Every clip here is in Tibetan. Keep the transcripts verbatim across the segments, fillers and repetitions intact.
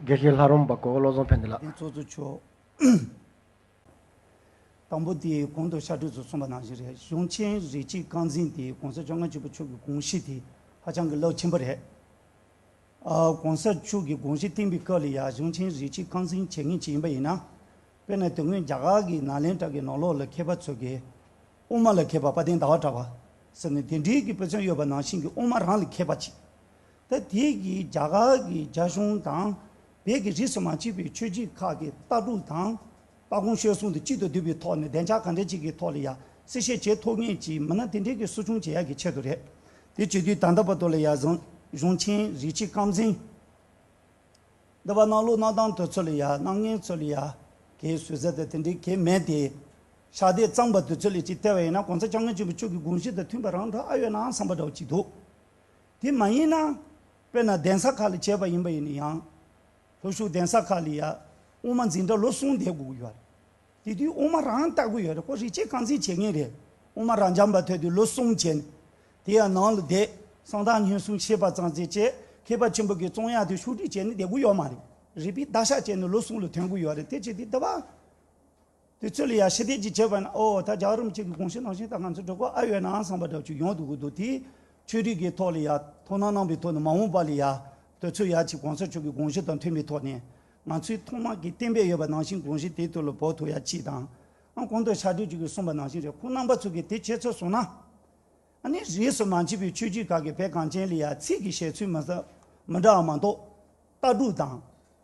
དགེ་བཤེས་ལྷ་རམས་པ་གོ་བོ་བློ་བཟང་ཕན་བདེ་ལགས། ཚོགས་གཙོ་མཆོག་དང་པོ་དེ་གོང་དུ་ཕྱག་བྲིས་སུ་གསུངས་པ་ནང་བཞིན་རེད། གཞུང་ཆེན་རིགས་གཅིག་རྐང་འཛིན་དེ་གོང་ས་སྐྱབས་མགོན་ཆེན་པོ་མཆོག་གི་དགོངས་གཞི་དེ་ཧ་ཅང་གི་རླབས་ཆེན་པོ་རེད། ཨ། གོང་ས་མཆོག་གི་དགོངས་གཞི་བཏིང་པའི་སྐབས་ལ་ཡང་གཞུང་ཆེན་རིགས་གཅིག་རྐང་འཛིན་བྱེད་མཁན་ཅིག་ཡིན་པ་ཡིན་ན། དཔེར་ན་དེ་སྔོན་རྒྱ་གར་གྱི་ནཱ་ལེནྡྲ་གི་ནང་ལོགས་ལ་མཁས་པ་ཚོ་གིས་དབུ་མ་ལ་མཁས་པ་དཔལ་ལྡན་ཟླ་བ་གྲགས་པ་ཟེར་ནས་དེ་འདྲའི་གི་དཔེ་མཚོན་ཡོད་པ་ནང་བཞིན་གྱི་དབུ་མ་རང་ལ་མཁས་པ་ཅིག་ད་དེ་གིས་རྒྱ་གར་གྱི་རྒྱ་གཞུང་དང་བོད་ཀྱི་རིས་སུ་མ་ཆད་པའི་ཆོས་བརྒྱུད་ཁག་གི་ལྟ་གྲུབ་དང་། ལྟ་དགོངས་བཤད་གསུང་དེ་གཅིག་ཏུ་བསྡུས་པའི་ཐོག་ནས་བདེ་འཇགས་ག་འདྲ་ཅིག་གི་ཐོག་ལ་ཡང་གསལ་བཤད་བྱེད་ཐུབ་མཁན་ཅིག་མི་སྣ་དེ་འདྲའི་གི་གསོ་སྐྱོང་བྱེད་ཡག་གི་ཆེད་དུ་རེད། དེ་བྱེད་དུས་ད་ལྟ་བར་དུ་ལ་ཡང་གཞུང་ཆེན་རིགས་གཅིག་རྐང་འཛིན། འདི་པར་གནང་ལུགས་གནང་སྟངས་དེ་ཚོ་ལ་ཡང་གནང་མཁན་ཚོ་ལ་ཡང་གལ་ཟུར་ཟ་དེ་དེ་འདྲའི་གལ་མེད་དེ། ཕྱག་དེབ་བརྩམས་པ་དེ་ཚོ་ལ་ཅིག་བལྟས་པ་ཡིན་ན་གོང་ས་སྐྱབས་མགོན་ཆེན་པོ་མཆོག་གི་དགོངས་གཞི་དང་མཐུན་པ་རང་འདྲ་ཨ་ཡོད་ན་བསམ་པ་འདྲ་བོ་ཅིག་འདུག་དེ་མ་ཡིན་ན། དཔེར་ན་གདན་ས་ཁག་ལ་བྱས་པ་ཡིན་པ་ཡིན་ན་ཡང་། ལྷོ་ཕྱོགས་གདན་ས་ཁག་ལ་ཡ་དབུ་མ་འཛིན་གྲྭ་ལོ་གསུམ་བསྡད་དགོས་ཀྱི་ཡོད་རེད། དེ་དུས་དབུ་མ་རང་ལྟ་དགོས་ཡོད་རེད། ཁོ་རིགས་གཅིག་རྐང་འཛིན་བྱེད་མཁན་རེད། དབུ་མ་རང་འཇམ་པ་ཐོས་དུས་ལོ་གསུམ་བྱས་ནས། དེ་ཡང་ནང་ལ་བསྡད། གསང་བདག་སྙན་གསུམ་ཤེས་པ་ཙམ་ཅིག་བྱས། མཁས་པ་ཆེན་པོ་གི་རྩོམ་ཡག་དེ་ཕྱོགས་སྒྲིག་བྱས་ནས་བསྡད་དགོས་ཡོད་མ་རེད། རིག་པའི་བརྡར་ཤ་བཅད་ནས་ལོ་གསུམ་ལ་ཐོན་དགོས་ཡོད་རེད། དེ་བྱས་དུས་འདི་པར། དུས་ཚོད་ལ་ཡང་ཕྱི་བལྟས་ཅིག་བྱས་པ་ན། ཨོ་ད་རྒྱལ་བ་རིན་པོ་ཆེ་གི་དགོངས་གཞི་ནང་བཞིན་ད་ང་ཚོ་འགྲོ་དགོས་ཨ་ཡོད་ནའང་བསམ་པ་འདྲ་བོ་ཅིག་ཡོང་འདུག་གི་འདུག་དེ་ཆོས་རིག་གི་ཐོག་ལ་ཡང་དོ་སྣང་གནང་བའི་ཐོག་ནས་མ་འོངས་པ་ལ་ཡང་དུས་ཚོད་ཡར་ཅིག་གོང་ས་མཆོག་གི་དགོངས་གཞི་དང་མཐུན་པའི་ཐོག་ནས་ང་ཚོའི་ཐོག་མ་གི་གཏན་འབེབས་ཡོད་པ་ནང་བཞིན་དགོངས་གཞི་དེའི་ཐོག་ལ་འབབ་ཐུབ་ཡ་ཅིག་དང་། ཨང་གོང་དུ་ཕྱག་སྦྲེལ་ཅིག་གིས་གསུངས་པ་ནང་བཞིན་རེད། ཁོང་རྣམ་པ་ཚོ་གིས་དེ་བྱས་ཚར་སོང་ན། ཨ་ནི་རིས་སུ་མ་ཆད་པའི་ཆོས་བརྒྱུད་ཁག་གི་བོད་གངས་ཅན་ལ་ཡང་ཚིག་གི་བཤད་ཚུལ་མི་འདྲ་མི་འདྲ་བ་མ་གཏོགས། ལྟ་གྲུབ་དང་། བྱམས་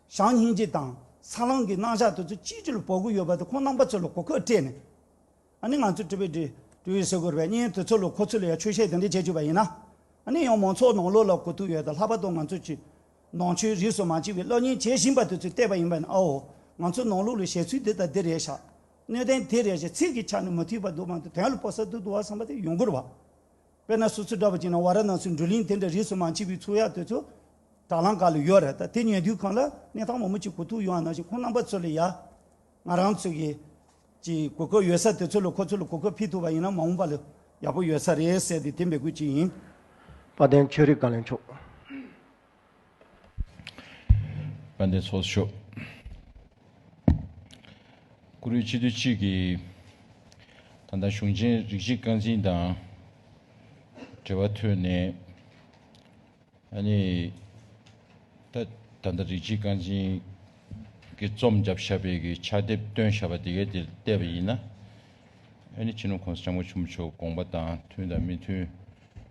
སྙིང་རྗེ་དང་། འཚར་ལོངས་ཀྱི་རྣམ་གཞག་དེ་ཚོ་གཅིག་གྱུར་ལ་འབབ་ཀྱི་ཡོད་པ་དེ་ཁོང་རྣམ་པ་ཚོ་ལ་གོ་སྐབས་སྤྲད་ནས། ཨ་ནི་ང་ཚོ་ཊི་བི་ཌི་ཊི་བི་ཟེར་དགོས་རེད་པས། བརྙན་དེ་ཚོ་ལ་ཁོ་ཚོ་ལ་ཡང་ཆོས་བཤད་དེ་འདྲ་བྱེད་བཅུག་པ་ཡིན་ན། ཨ་ནི་ཡང་མང་ཚོགས་ནང་ལོགས་ལ་གོ་ཐུབ་ཡོད་དང་། ལྷག་པར་དུ་ང་ཚོ་གི་ནང་ཆོས་རིས་སུ་མ་ཆད་པའི་སློབ་གཉེར་བྱེད་བཞིན་པ་དེ་ཚོས་བལྟས་པ་ཡིན་པ་ན། ཨའོ། ང་ཚོ་ནང་ལོགས་ལ་བཤད་ཚུལ་འདི་དང་འདི་རེད་ཤག་གནད་དོན་དེ་རེད་ཤག་ཚིག་གི་ཆ་ནས་མ་མཐུན་པ་འདུག་མ་གཏོགས་དོན་ལ་སྤོབས་ས་འདུག་འདུག་བ་བསམ་པ་དེ་ཡོང་གི་རེད་བ། དཔེར་ན་སོ་སོ་འདྲ་བ་ཅིག་ན་ཝཱ་ར་ཎ་སི་བགྲོ་གླེང་དེ་འདྲ་རིས་སུ་མ་ཆད་པའི་ཚོགས་ཡག་དེ་ཚོ་དྲ་ལམ་ཁག་ལ་ཡོད་རེད། ད་དེ་ཉན་དུས་སྒང་ལ་གནས་སྟངས་མང་པོ་ཅིག་གོ་ཐུབ་ཡོང་བ་ནང་བཞིན་ཁོང་རྣམ་པ་ཚོ་ལ་ཡ་ང་རང་ཚོ་གི་ཅིག་གོ་སྐབས་ཡོད་ས་དེ་ཚོ་ལ་ཁོ་ཚོ་ལ་གོ་སྐབས་ཕུལ་ཐུབ་པ་ཡིན་ན་མ་འོངས་པ་ལ་ཡག་པོ་ཡོད་ས་རེད་ཟེར་ཏེ་དེ་འབོད་སྐུལ་ཅིག་ཡིན། དཔལ་ལྡན་ཆོས་རིག་བཀའ་བློན་མཆོག་དཔལ་ལྡན་ཚོགས་གཙོ་མཆོག་བཀུར་འོས་སྤྱི་འཐུས་གཅིག་གིས་ད་ལྟ་གཞུང་ཆེན་རིགས་གཅིག་རྐང་འཛིན་དང་འབྲེལ་བ་ཐོག་ནས། ཨ་ནི། ད་ད་ལྟ་རིགས་གཅིག་རྐང་འཛིན་གྱི་རྩོམ་བརྒྱབ་བཞག་པའི་གི་ཕྱག་དེབ་བཏོན་བཞག་པ་དེ་གའི་དེར་བལྟས་པ་ཡིན་ན། ཨ་ནི་སྤྱི་ནོར་༸གོང་ས་༸སྐྱབས་མགོན་ཆེན་པོ་མཆོག་དགོངས་པ་དང་མཐུན་དང་མི་མཐུན་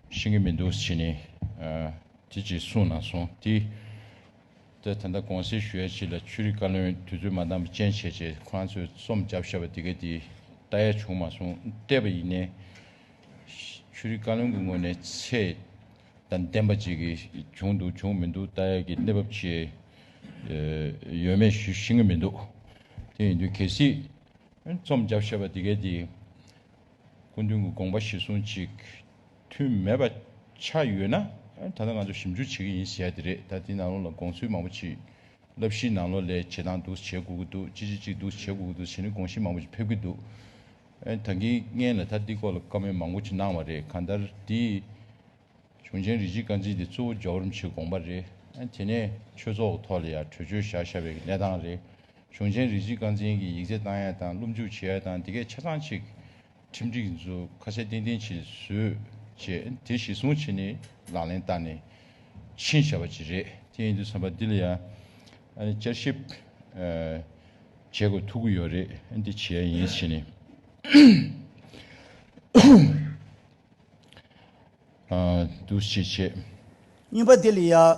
ཤེས་ཀྱི་མི་འདུག་ཟེར་ནས། ཨ། དེ་ཅིག་གསུངས་གནང་སོང་། དེ། ད་ད་ལྟ་དགོངས་སེལ་ཞུ་ཡ་ཅིག་ལ་ཆོས་རིག་བཀའ་བློན་དུས་ཚོད་མ་འདང་བ་རྐྱེན་བྱས་བྱས་ཁོ་རང་ཚོས་རྩོམ་བརྒྱབ་བཞག་པ་དེ་གའི་དེ་ལྟ་ཡ་བྱུང་མ་སོང་། བལྟས་པ་ཡིན་ནའི། ཆོས་རིག་བཀའ་བློན་གྱི་ངོས་ནས་ཚད་དང་ལྡན་པ་ཅིག་གི་བྱུང་འདུག་བྱུང་མི་འདུག་ལྟ་ཡ་གི་གནས་བབ་ཅིག་ཡོད་མེད་ཞུ་ཤེས་ཀྱི་མི་འདུག་དེ་ཡིན་དུས་གལ་སྲིད་རྩོམ་བརྒྱབ་བཞག་པ་དེ་གའི་དེ། སྐུ་མདུན་གྱི་དགོངས་པ་གཞིར་བཟུང་ཅིག་མཐུན་མེད་པ་ཆགས་ཡོད་ན། ད་ལྟ་ང་ཚོ་ཞིབ་འཇུག་བྱེད་ཀྱི་ཡིན་ཟེར་ཡ་དེ་རེད། ད་དེའི་ནང་ལོགས་ལ་དགོངས་ཚུལ་མང་པོ་ཅིག་བསླབ་གཞིའི་ནང་ལོགས་ལ་བྱེད་སྟངས་འདུག་བྱེད་དགོས་ཀྱི་འདུག་ཅི་ཅི་ཅིག་འདུག་བྱེད་དགོས་ཀྱི་འདུག་བྱས་ནས་དགོངས་གཞི་མང་པོ་ཅིག་ཕེབས་ཀྱི་འདུག་ཨེ། ད་གིན་སྔོན་ལ་ད་འདི་སྐོར་ལ་བཀའ་མོལ་མང་པོ་ཅིག་གནང་བ་རེད། གང་ལྟར་འདི་གཞུང་ཆེན་རིགས་གཅིག་རྐང་འཛིན་འདི་གཙོ་བོ་རྒྱལ་བ་རིན་པོ་ཆེའི་དགོངས་པ་རེད། ཨེ། དེ་ནས་ཆོས་ཚོགས་ཐོག་ལ་ཡང་གྲོས་ཆོད་བཞག་བཞག་པའི་གནས་སྟངས་རེད། གཞུང་ཆེན་རིགས་གཅིག་རྐང་འཛིན་གྱི་ཡིག་ཚད་བཏང་ཡ་དང་སློབ་འཇུག་བྱེད་ཡ་དང་འདི་གའི་ཆ་ཚང་ཅིག་ཁྲིམས་སྒྲིག་ཚོ་ཁ་གསལ་ཏན་ཏན་ཅིག་བཟོས་བྱས། དེ་གཞིར་བཟུང་བྱས་ནས་ལག་ལེན་བསྟར་ནས་ཕྱིན་བཞག་པ་ཅིག་རེད། དེ་ཡིན་དུས་ཙམ་པ་འདི་ལ་ཡང་ཨ་ནི་བསྐྱར་ཞིབ་ཨ་བྱེད་དགོས་ཐུག་གི་ཡོད་རེད། ཨ་འདི་བྱེད་ཡ་ཡིན་བྱས་ནས་ཨ་འདུག་སེ་བྱས། གཉིས་པ་དེ་ལ་ཡང་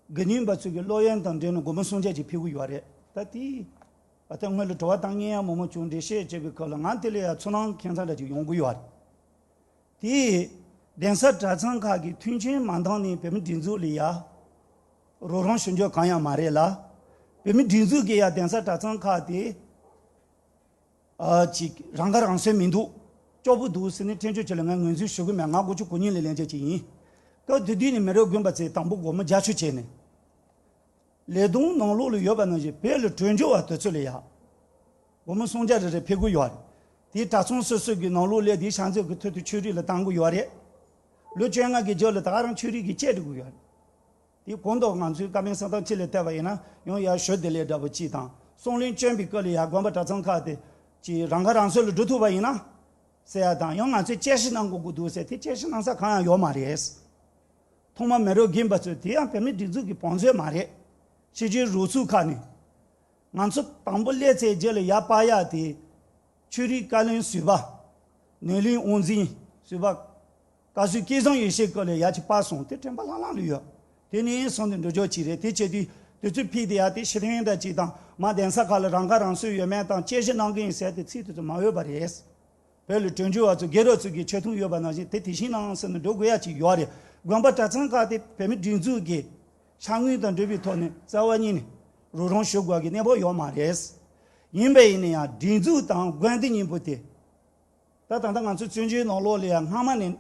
དགེ་འདུན་པ་ཚོ་གི་སློབ་ཡོན་དང་འབྲེལ་ནས་སྒོར་མོ་སུམ་བརྒྱ་ཅིག་ཕུལ་གི་ཡོད་རེད། ད་དེ། ཨ། ད་སྔོན་ལ་དྲི་བ་བཏང་མཁན་ཡང་མང་པོ་བྱུང་། འགྲེལ་བཤད་བྱེད་པའི་སྐབས་ལ་ང་དེ་ལ་ཡང་ཚོར་སྣང་ཁྱད་མཚར་འདྲ་ཅིག་ཡོང་གི་ཡོད་རེད། དེ་གདན་ས་གྲྭ་ཚང་ཁག་གིས་མཐུན་རྐྱེན་མ་འདང་ནས་བོད་མི་སྒྲིག་འཛུགས་ལ་ཡ་རོགས་རམ་ཞུ་རྒྱུ་གང་ཡང་མ་རེད་ལ། བོད་མི་སྒྲིག་འཛུགས་ཀྱིས་ཡ་གདན་ས་གྲྭ་ཚང་ཁག་དེ། ཨ། ཅིག་རང་ཁ་རང་གསོ་མི་འདུག་སྐྱོ་པོ་འདུག་ཟེར་ནས་འཐེན་འཁྱེར་བྱས་ལ་ང་ངོས་འཛིན་ཞུ་གི་མེད། ང་དགུ་བཅུ་གོ་གཉིས་ལ་ལེན་རྒྱུ་ཅིག་ཡིན། སྐབས་དེ་དུས་ནས་མི་རབས་དགོན་པ་ཚོས་དང་པོ་སྒོར་མོ་བརྒྱད་ཅུ་བྱས་ནས། ལས་དོན་ནང་ལོགས་ལ་ཡོད་པ་ནང་བཞིན་བོད་ལ་བྲོས་བྱོལ་བ་དེ་ཚོ་ལ་ཡ་སྒོར་མོ་སུམ་བརྒྱ་རེ་རེ་ཕུལ་གི་ཡོད་རེད། དེའི་གྲྭ་ཚང་སོ་སོ་གི་ནང་ལོགས་ལ་དེའི་ཕྱག་མཛོད་ཀྱི་ཐོག་ཏུ་ཆོས་རིག་ལ་བཏང་གི་ཡོད་རེད། ལོ་བཅོ་ལྔ་གི་རྗེས་ལ་ད་ག་རང་ཆོས་རིག་གི་བཅད་འགྲོ་གི་ཡོད་རེད། དེ་གོང་དུ་ང་ཚོའི་བཀའ་མོལ་གསན་སྟངས་ཅི་ལ་བལྟས་པ་ཡིན་ན་ཡང་ཡར་ཞུ་བདེ་ལེགས་འདྲ་པོ་ཅིག་དང་། གསུང་གླེང་བསྐྱོན་པའི་སྐབས་ལ་ཡར་དགོན་པ་གྲྭ་ཚང་ཁག་དེ་ཅིག་རང་ཁ་རང་གསོ་ལ་འགྲོ་ཐུབ་པ་ཡིན་ན་ཟེར་ཡ་དང་། ཡང་ང་ཚོས་དཔྱད་ཞིབ་གནང་དགོས་ཀྱི་འདུག་ཟེར། དེ་དཔྱད་ཞིབ་གནང་ས་གང་ཡང་ཡོད་མ་རེད། ཐོག་མར་མི་རབས་རྒན་པ་ཚོས་དེ་ཡང་བོད་མིའི་སྒྲིག་འཛུགས་ཀྱི་བང་མཛོད་མ་རེད། ཕྱི་རྒྱལ་རོགས་ཚོགས་ཁག་ནས་ང་ཚོ་དང་པོ་སླེབས་ཚར་རྗེས་ལ་ཡར་སྤར་ཡག་དེ། ཆོས་རིག་བཀའ་བློན་ཟུར་པ། ནོར་གླིང་དབང་འཛིན་ཟུར་པ། བཀའ་ཟུར་སྐལ་བཟང་ཡེ་ཤེས་སྐབས་ལ་ཡར་ཅིག་སྤར་སོང་། དེ་དྲན་པ་ལྷང་ལྷང་ལུས་ཡོད། དེ་ནས་བཟུང་སྟེ་འགྲོ་རྒྱུ་ཅིག་རེད། དེ་བྱེད་དུས་དུས་ཚོད་ཕུད་དེ་ཡར་དེ་ཕྱིར་འཐེན་འདྲ་ཅིག་དང་། མར་གདན་ས་ཁག་ལ་རང་ཁ་རང་གསོ་ཡོད་མེད་དང་དཔྱད་ཞིབ་གནང་གི་ཡིན་ཟེར་དེ་ཚིག་དེ་ཚོ་མ་འོས་པ་རེད། བོད་ལ་བྲོས་བྱོལ་བ་ཚོ་དགེ་རོགས་ཚོ་གི་ཆེ་མཐོང་ཡོད་པ་ནང་བཞིན་དེ་དེ་བཞིན་གནང་ཟེར་ནས་འགྲོ་དགོས་ཡ་ཅིག་ཡོད་རེད། དགོན་པ་གྲྭ་ཚང་ཁག་དེ་བོད་མིའི་སྒྲིག་འཛུགས་ཀྱི་ཤ་དངོས་དང་འབྲེལ་བའི་ཐོག་ནས་རྩ་བ་ཉིད་ནས་རོགས་རམ་ཞུ་དགོས་ཀྱི་གནས་བབ་ཡོད་མ་རེད། ཡིན་པ་ཡིན་ན་ཡང་སྒྲིག་འཛུགས་དང་དགོན་སྡེ་གཉིས་པོ་དེ། ད་ད་ལྟ་ང་ཚོ་བཙན་བྱོལ་ནང་ལོགས་ལ་ཡང་སྔ་མ་ནས་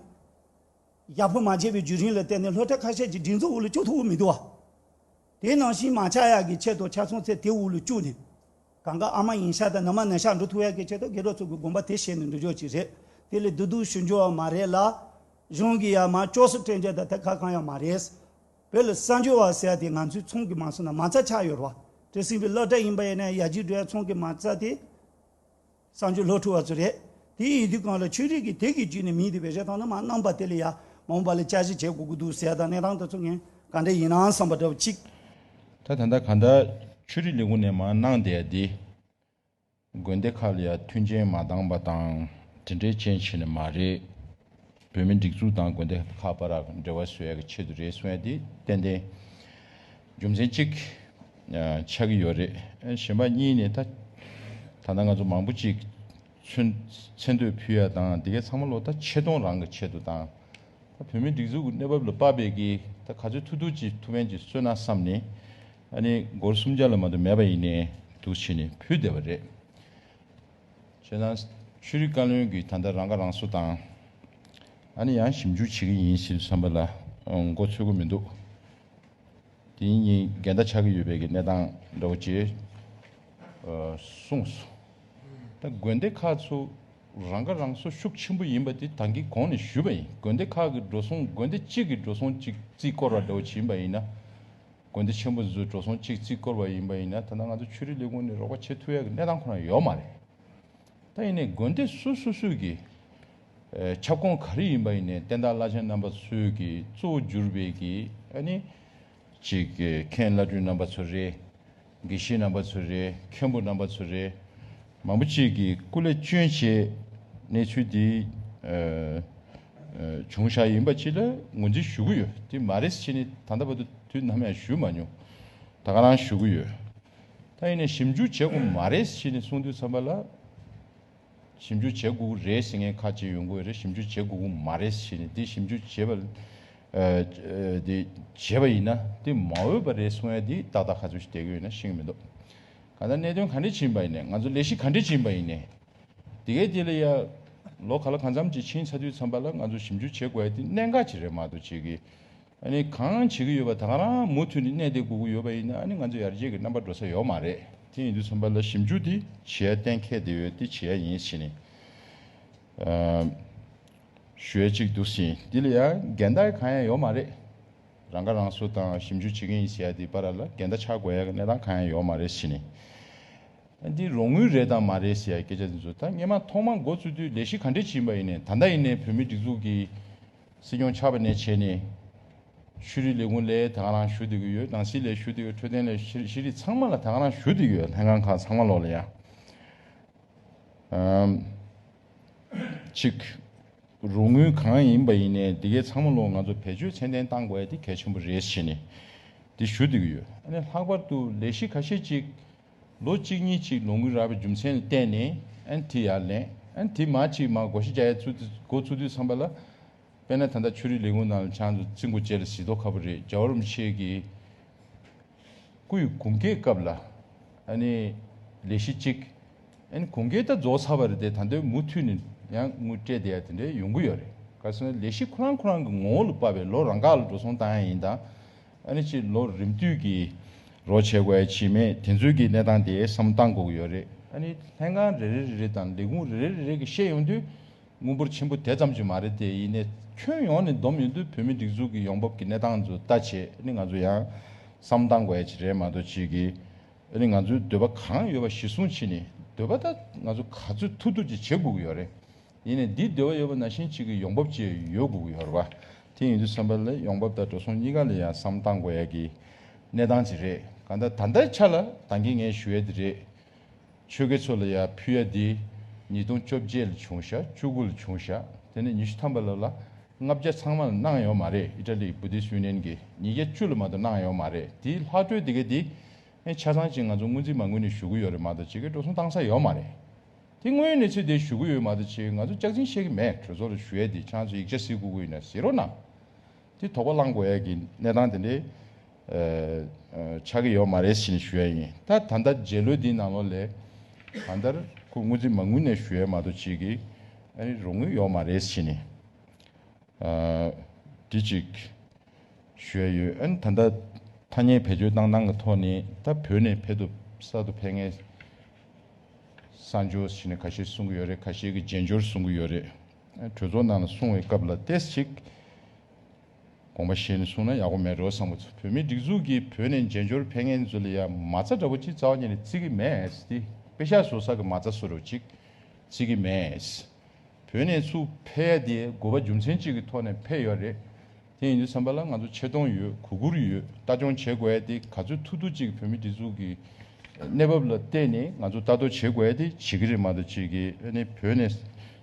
ཡག་པོ་མ་བྱས་པའི་བརྒྱུད་རིམ་ལ་བརྟེན་ནས་སློབ་གྲྭ་ཁ་ཤས་ཀྱི་སྒྲིག་འཛུགས་འོག་ལ་བཅུག་ཐུབ་ཀྱི་མི་འདུག་བ། དེ་ནང་བཞིན་མ་ཆགས་ཡག་གི་ཆེད་དུ་ཆ་ཚང་ཚད་དེ་འོག་ལ་བཅུག་ནས། གང་ག་ཨ་མ་ཡིན་ཤག་དང་ནུ་མ་ནུ་ཤག་འགྲོ་ཐུབ་ཡག་གི་ཆེད་དུ་དགེ་རོགས་ཚོ་གི་དགོངས་པ་དེ་བཞེས་ནས་འགྲོ་རྒྱུ་ཅིག་རེད། དེ་ལས་བདེ་སྡུག་ཞུ་རྒྱུ་བ་མ་རེད་ལ། གཞུང་གི་ཡར་མར་ལྕོགས་སུ་སྤྲད་རྒྱུ་དང་དེ་ག་གང་ཡང་མ་རེད། བོད་ལ་གསར་འབྱོར་བ་ཟེར་ཡ་དེ་ང་ཚོའི་ཚོང་གི་མ་སོང་ན་མ་རྩ་ཆགས་ཡོད་རེད་བ། བཀྲ་ཤིས་པའི་སློབ་གྲྭ་ཡིན་པ་ཡིན་ན་ཡར་རྒྱས་འགྲོ་ཡ་ཚོང་གི་མ་རྩ་དེ། གསར་འབྱོར་སློབ་ཕྲུག་བ་ཚོ་རེད། དེ་ཡིན་དུས་གང་ལ་ཆོས་རིག་གི་དེབ་ཀྱི་བརྒྱུད་ནས་མིང་དེ་བེད་སྤྱོད་བཏང་ན་མ་རྣམ་པ་དེ་ལ་ཡ་མ་འོངས་པ་ལ་བསྐྱར་ཞིབ་བྱེད་དགོས་ཀྱི་འདུག་ཟེར་ཡ་དང་གནས་སྟངས་དེ་ཚོ་ངས་ག་འདྲ་ཡིན་ནམ་བསམ་པ་འདྲ་བོ་གཅིག་ད་ད་ལྟ་གང་ལྟར་ཆོས་རིག་ལས་ཁུངས་ནས་མར་གནང་བསྡད་ཡ་དེ། དགོན་སྡེ་ཁག་ལ་ཡ་མཐུན་རྐྱེན་མ་འདང་པ་དང་དེ་འདྲའི་རྐྱེན་བྱས་ནས་མ་རེད། བོད་མིའི་སྒྲིག་འཛུགས་དང་དགོན་སྡེ་ཁག་བར་འབྲེལ་བ་བཟོ་ཡ་གི་ཆེད་དུ་རེད་གསུང་ཡ་དེ་ཏན་ཏན་རྒྱུ་མཚན་གཅིག་ཆགས་ཀྱི་ཡོད་རེད། གཞན་པ་གཉིས་ནས་ད་ད་ལྟ་ང་ཚོ་མང་པོ་ཅིག་མཚོན་མཚན་བསྟོད་ཕུལ་ཡ་དང་དེ་གའི་ཚང་མ་ལོ་ད་ཆེ་མཐོང་རང་གི་ཆེད་དུ་དང་། ད་བོད་མིའི་སྒྲིག་འཛུགས་ཀྱི་གནས་བབ་ལ་དཔག་པའི་གི་ད་ག་ཚོད་ཐུབ་ཐུབ་ཅིག་ཐུབ་ཕན་ཅིག་གསོས་ན་བསམ་ནས། ཨ་ནི་སྒོར་སུམ་བརྒྱ་ལ་མ་གཏོགས་མེད་པ་ཡིན་ནའི་འདུག་བྱས་ནས་ཕུལ་བསྡད་པ་རེད། བྱས་ན་ཆོས་རིག་བཀའ་བློན་གྱིས་ད་ལྟ་རང་ཁ་རང་གསོ་དང་། ཨ་ནི་ཡང་ཞིབ་འཇུག་བྱེད་ཀྱི་ཡིན་ཟེར་བསམ་པ་ལ་མགོ་ཚོད་ཀྱི་མི་འདུག་དེ་གཉིས་འགལ་ཟླ་ཆགས་ཀྱི་ཡོད་པའི་གི་གནས་སྟངས་འདྲ་བོ་ཅིག་གསུངས་སོང་། ད་དགོན་སྡེ་ཁག་ཚོ་རང་ཁ་རང་གསོ་ཤུགས་ཆེན་པོ་ཡིན་པ་དེ་ད་གིན་གོང་ནས་ཞུས་པ་ཡིན། དགོན་སྡེ་ཁག་གི་འགྲོ་སོང་དགོན་སྡེ་གཅིག་གི་འགྲོ་སོང་གཅིག་རྩིས་བསྐོར་བ་འདྲ་བོ་ཅིག་ཡིན་པ་ཡིན་ན། དགོན་སྡེ་ཆེན་པོ་ཚོས་འགྲོ་སོང་གཅིག་རྩིས་བསྐོར་བ་ཡིན་པ་ཡིན་ན་ད་ལྟ་ང་ཚོ་ཆོས་རིག་ལས་ཁུངས་ནས་རོགས་པ་བྱེད་ཐུབ་ཡག་གི་གནས་སྟངས་ཁོ་རང་ཡོད་མ་རེད། ད་ཡིན་ནའི་དགོན་སྡེ་སོ་སོ་སོས་ཀྱི་ཨེ་ཁྱབ་ཁོངས་ག་རེ་ཡིན་པ་ཡིན་ནའི་བསྟན་བདག་བླ་ཆེན་རྣམ་པ་ཚོས་ཀྱི་གཙོ་བོ་གྱུར་པའི་གི་ཨ་ནི་ཅིག་གི་མཁན་བླ་སྤྲུལ་རྣམ་པ་ཚོ་རེད། དགེ་བཤེས་རྣམ་པ་ཚོ་རེད། མཁན་པོ་རྣམ་པ་ཚོ་རེད། མང་པོ་ཅིག་གིས་སྐུ་ལས་བསྐྱོན་བྱས་གནས་ཚུལ་འདི་ཨ་ཨ་བྱུང་བཞག་ཡིན་པ་ཅིག་ལ་ངོས་འཛིན་ཞུ་གི་ཡོད། དེ་མ་རེད་ཟེར་ནས་ད་ལྟ་བར་དུ་དུས་ནམ་ཡང་ཞུས་མ་མྱོང་། ད་ག་རང་ཞུ་གི་ཡོད། ད་ཡིན་ནའི་ཞིབ་འཇུག་བྱེད་དགོས་མ་རེད་ཟེར་ནས་གསུང་དུས་ཙམ་པ་ལ། ཞིབ་འཇུག་བྱེད་དགོས་རེད་ཟེར་མཁན་ཁ་ཅིག་ཡོང་གི་རེད། ཞིབ་འཇུག་བྱེད་དགོས་ཀྱི་མ་རེད་ཟེར་ནས་འདི་ཞིབ་འཇུག་བྱེད་པ་ཨ་ཨ་འདི་བྱས་པ་ཡིན་ན་འདི་མ་འོས་པ་རེད་གསུང་ཡ་འདི་ཏག་ཏག་ག་ཚོད་ཞིག་བསྡད་ཀྱི་ཡོད་ན་ཤེས་ཀྱི་མི་འདུག་གང་ལྟར་གནད་དོན་ག་འདྲ་ཕྱིན་པ་ཡིན་ནའི་ང་ཚོ་ལས་གཞི་ག་འདྲ་ཕྱིན་པ་ཡིན་ནའི་དེ་གའི་དེ་ལ་ཡ་ལོ་ག་ལ་གང་འཚམ་ཅིག་ཕྱིན་ཚར་དུས་ཙམ་པ་ལ་ང་ཚོ་ཞིབ་འཇུག་བྱེད་དགོས་ཡ་འདི་གནད་འགག་ཅིག་རེད་མ་གཏོགས་ཅིག་གི་ཨ་ནི་གང་བྱེད་ཀྱི་ཡོད་པ་ད་ག་རང་མུ་མཐུད་ནས་གནས་བསྡད་དགོས་ཀྱི་ཡོད་པ་ཡིན་ན་ཨ་ནི་ང་ཚོ་ཡར་རྒྱས་ཀྱི་རྣམ་པ་འགྲོ་ས་ཡོད་མ་རེད། དེ་ཡིན་དུས་ཙམ་པ་ལ་ཞིབ་འཇུག་འདི་བྱེད་ཡ་གཏན་འཁེལ་བསྡད་ཡོད། འདི་བྱེད་ཡ་ཡིན་ཟེར་ནས་ཨ་ཞུ་ཡ་གཅིག་འདུག་ཟིན། འདི་ལ་ཡང་འགལ་ཟླ་གང་ཡང་ཡོད་མ་རེད། རང་ཁ་རང་གསོ་དང་ཞིབ་འཇུག་བྱེད་ཀྱི་ཡིན་ཟེར་ཡ་འདི་བར་ལ་འགལ་ཟླ་ཆགས་དགོས་ཡ་གི་གནས་སྟངས་གང་ཡང་ཡོད་མ་རེད་ཟེར་ནས། འདི་རོགས་དངུལ་རེད་དང་མ་རེད་ཟེར་ཡ་སྐད་ཆ་འདི་ཚོ་ད་སྔོན་མ་ཐོག་མ་འགོ་བཙུགས་དུས་ལས་གཞི་ག་འདྲས་ཅིག་ཡིན་པ་ཡིན་ནའི་ད་ལྟ་ཡིན་ནའི་བོད་མིའི་སྒྲིག་འཛུགས་ཀྱི་སྲིད་སྐྱོང་ཆགས་པ་ནས་བྱས་ནས་ཆོས་རིག་ལས་ཁུངས་ལ་ད་ག་རང་ཞུ་བསྡད་ཀྱི་ཡོད། ནང་སྲིད་ལ་ཞུ་བསྡད་ཀྱི་ཡོད། འཕྲོད་བསྟེན་ལ་ཤེས་ཤེས་རིག་ཚང་མ་ལ་ད་ག་རང་ཞུ་བསྡད་ཀྱི་ཡོད། ལྷན་ཁང་ཁག་ཚང་མ་ལོག་ལ་ཡ། ཨམ། གཅིག་རོགས་དངུལ་གང་ཡིན་པ་ཡིན་ནའི་འདི་གའི་ཚང་མ་ལོག་ང་ཚོ་བེད་སྤྱོད་ཚད་ལྡན་གཏང་དགོས་ཡ་དེ་གལ་ཆེན་པོ་རེད་ཟེར་ནས་འདི་ཞུ་བསྡད་ཀྱི་ཡོད། ཨ་ནི་ལྷག་པར་དུ་ལས་གཞི་ཁ་ཤས་ཅིག་ལོ་གཅིག་གཉིས་ཅིག་ལོ་དངུལ་རག་པའི་རྒྱུ་མཚན་ལ་བརྟེན་ནས་ཨ་ནི་དེ་ཡར་ལེན། ཨ་ནི་དེ་མར་ཅིག་མར་བགོ་བཤའ་རྒྱག་ཡ་ཚུད་འགོ་ཚུགས་དུས་ཙམ་པ་ལ། དཔེར་ན་ད་ལྟ་ཆོས་རིག་ལས་ཁུངས་ནང་ལ་ཆང་དུ་རྩིས་འགོ་བཅས་ལ་གཟིགས་རྟོག་ཁ་པོ་རེད། རྒྱལ་བ་རིན་པོ་ཆེ་གི་སྐུའི་དགུང་སྐེག་སྐབས་ལ་ཨ་ནི་ལས་གཞི་གཅིག་ཨ་ནི་དགུང་སྐེག་ད་རྫོགས་ཚར་བ་རེད་དེ་ད་ལྟའི་མུ་མཐུད་ནས་ཡང་དངུལ་སྤྲད་བསྡད་ཡ་དེ་འདྲ་ཡོང་གི་ཡོད་རེད། ག་རེ་ཟེར་ན་ལས་གཞི་ཁོ་རང་ཁོ་རང་གི་ངོ་བོ་ལ་དཔག་པའི་ལོ་རང་འགག་ལ་འགྲོ་སོང་བཏང་ཡ་ཡིན་ད། ཨ་ནི་ཅིག་ལོ་རིམ་བསྟུད་ཀྱི་རོགས་བྱེད་དགོས་ཡ་ཅིག་མེད་དེ་ཚོའི་གི་གནས་སྟངས་དེ་བསམ་བློ་བཏང་དགོས་ཀྱི་ཡོད་རེད། ཨ་ནི་ལྷན་ཁང་རེ་རེ་རེ་རེ་དང་ལས་ཁུངས་རེ་རེ་རེ་རེ་གི་བཤད་ཡོང་དུས། དངུལ་འབོར་ཆེན་པོ་དེ་ཙམ་ཅིག་མ་རེད་དེ། ཡིན་ནའི་ ཁྱོན་ཡོངས་ནས་བསྡོམས་ཡོང་དུས་བོད་མིའི་སྒྲིག་འཛུགས་ཀྱི་ཡོང་འབབ་ཀྱི་གནས་སྟངས་ཚོ་ལྟ་བྱས་ནི་ང་ཚོ་ཡང་བསམ་བློ་བཏང་དགོས་ཡ་ཅིག་རེད་མ་གཏོགས་ཅིག་གི་ཨ་ནི་ང་ཚོའི་འདོད་པ་གང་ཡོད་པ་གཞི་བཟུང་བྱས་ནས་འདོད་པ་ད་ང་ཚོ་ག་ཚོད་ཐུབ་ཐུབ་ཅིག་བྱེད་དགོས་ཀྱི་ཡོད་རེད། ཡིན་ནའི་འདི་འདོད་པ་ཡོད་པ་ནང་བཞིན་གཅིག་གི་ཡོང་འབབ་ཅིག་ཡོད་དགོས་ཀྱི་ཡོད་རེད་པ། དེ་ཡིན་དུས་ཙམ་པ་ལ་ཡོང་འབབ་དང་འགྲོ་སོང་གཉིས་ཀ་ལ་ཡང་བསམ་བཏང་དགོས་ཡ་གི་གནས་སྟངས་ཅིག་རེད། གང་ལྟར་ད་ལྟའི་ཆ་ལ་ད་གིན་ངས་ཞུ་ཡ་དེ་རེད། ཆོལ་ཁའི་ཚོ་ལ་ཡ་ཕུལ་ཡ་དེ་ཉིས་སྟོང་བཅོ་བརྒྱད་ལ་བྱུང་ཤག་བཅུ་དགུ་ལ་བྱུང་ཤག་དེ་ནས་ཉི་ཤུ་ཐམ་པ་ལ་ལ་ལྔ་བརྒྱ་ཚང་མ་ལ་གནང་ཡོད་མ་རེད། ཨི་ཊ་ལི་བུ་དིསི་ཡུ་ནི་ཡན་གྱི་ཉིས་བརྒྱ་བཅུ་ལ་མ་གཏོགས་གནང་ཡོད་མ་རེད། དེའི་ལྷག་འཕྲོས་དེ་ག་དེ་ཨེ་ཆ་ཚང་ཅིག་ང་ཚོ་སྔོན་རྩིས་མ་དངུལ་ནས་ཞུ་གི་ཡོད་རེད་མ་གཏོགས་ཅིག་གི་འགྲོ་སོང་བཏང་ས་ཡོད་མ་རེད། དེ་དངོས་ཡོད་གནས་ཚུལ་དེ་ཞུ་གི་ཡོད་མ་གཏོགས་ཅིག་ང་ཚོ་སྐྱག་རྫུན་བཤད་གི་མེད། གྲོས་ཚོགས་ལ་ཞུ་ཡས་དེ་ཁྱེད་རང་ཚོ་ཡིག་ཆ་གཟིགས་དགོས་ཀྱི་ཡོད་ན་གཟིགས་རོགས་གནང་། དེ་དོགས་པ་བསླང་དགོས་ཡས་ཀྱི་གནས་སྟངས་དེ་འདྲའི་ཨ་ཨ་ཆགས་ཀྱི་ཡོད་མ་རེད་ཟེར་ནས་ཞུ་ཡས་ཡིན། ད་ད་ལྟ་རྗེས་ལོའི་འདིའི་ནང་ལོགས་ལ་གང་ལྟར་ཁོ་སྔོན་རྩིས་མ་དངུལ་ནས་ཞུ་ཡས་མ་གཏོགས་ཅིག་གི་ཨ་ནི་རོགས་དངུལ་ཡོད་མ་རེད་ཟེར་ནས་ཨ་འདི་ཅིག་ཞུ་ཡས་ཡོད། ཨ་ནི་ད་ལྟ་ཐ་སྙད་བེད་སྤྱོད་བཏང་སྟངས་ཀྱི་ཐོག་ནས་ད་བོད་ནས་ཕེབས་ཐུབ་གསར་དུ་ཕེབས་མཁན་གསར་འབྱོར་ཟེར་ནས་ཁ་ཤས་གསུང་གི་ཡོད་རེད། ཁ་ཤས་ཀྱིས་རྗེས་འབྱོར་གསུང་གི་ཡོད་རེད། ཨ་གྲོས་ཚོགས་ནང་ལ་གསུང་བའི་སྐབས་ལ་ཏོག་ཙམ་ཅིག་དགོངས་པ་བཞེས་ནས་གསུངས་ན་ཡག་པོ་མེད་འགྲོ་བསམ་གྱི་འདུག་བོད་མིའི་སྒྲིག་འཛུགས་ཀྱིས་བོད་ནས་རྗེས་འབྱོར་ཕེབས་མཁན་ཚོ་ལ་ཡང་མ་རྩ་འདྲ་པོ་ཅིག་རྩ་བ་ཉིད་ནས་བརྩི་གི་མེད་དེ། པེ་ཤག་བཟོ་ས་གི་མ་རྩ་བཟོ་འདྲ་པོ་ཅིག་བརྩི་གི་མེད། བོད་ནས་ཚུར་ཕེབས་ཡ་དེ་དགོས་པ་རྒྱུ་མཚན་གཅིག་གི་ཐོག་ནས་ཕེབས་ཡོད་རེད། དེ་ཡིན་དུས་ཙམ་པ་ལ་ང་ཚོ་ཆེ་མཐོང་ཡོད། གུས་བཀུར་ཡོད། ལྟ་སྐྱོང་བྱེད་དགོས་ཡ་དེ་ག་ཚོད་ཐུབ་ཐུབ་ཅིག་བོད་མིའི་སྒྲིག་འཛུགས་ཀྱི་གནས་བབ་ལ་བལྟས་ནས་ང་ཚོ་ལྟ་རྟོག་བྱེད་དགོས་ཡ་དེ་བྱེད་ཀྱི་རེད་མ་གཏོགས་ཅིག་གི་ཨ་ནི་བོད་ནས་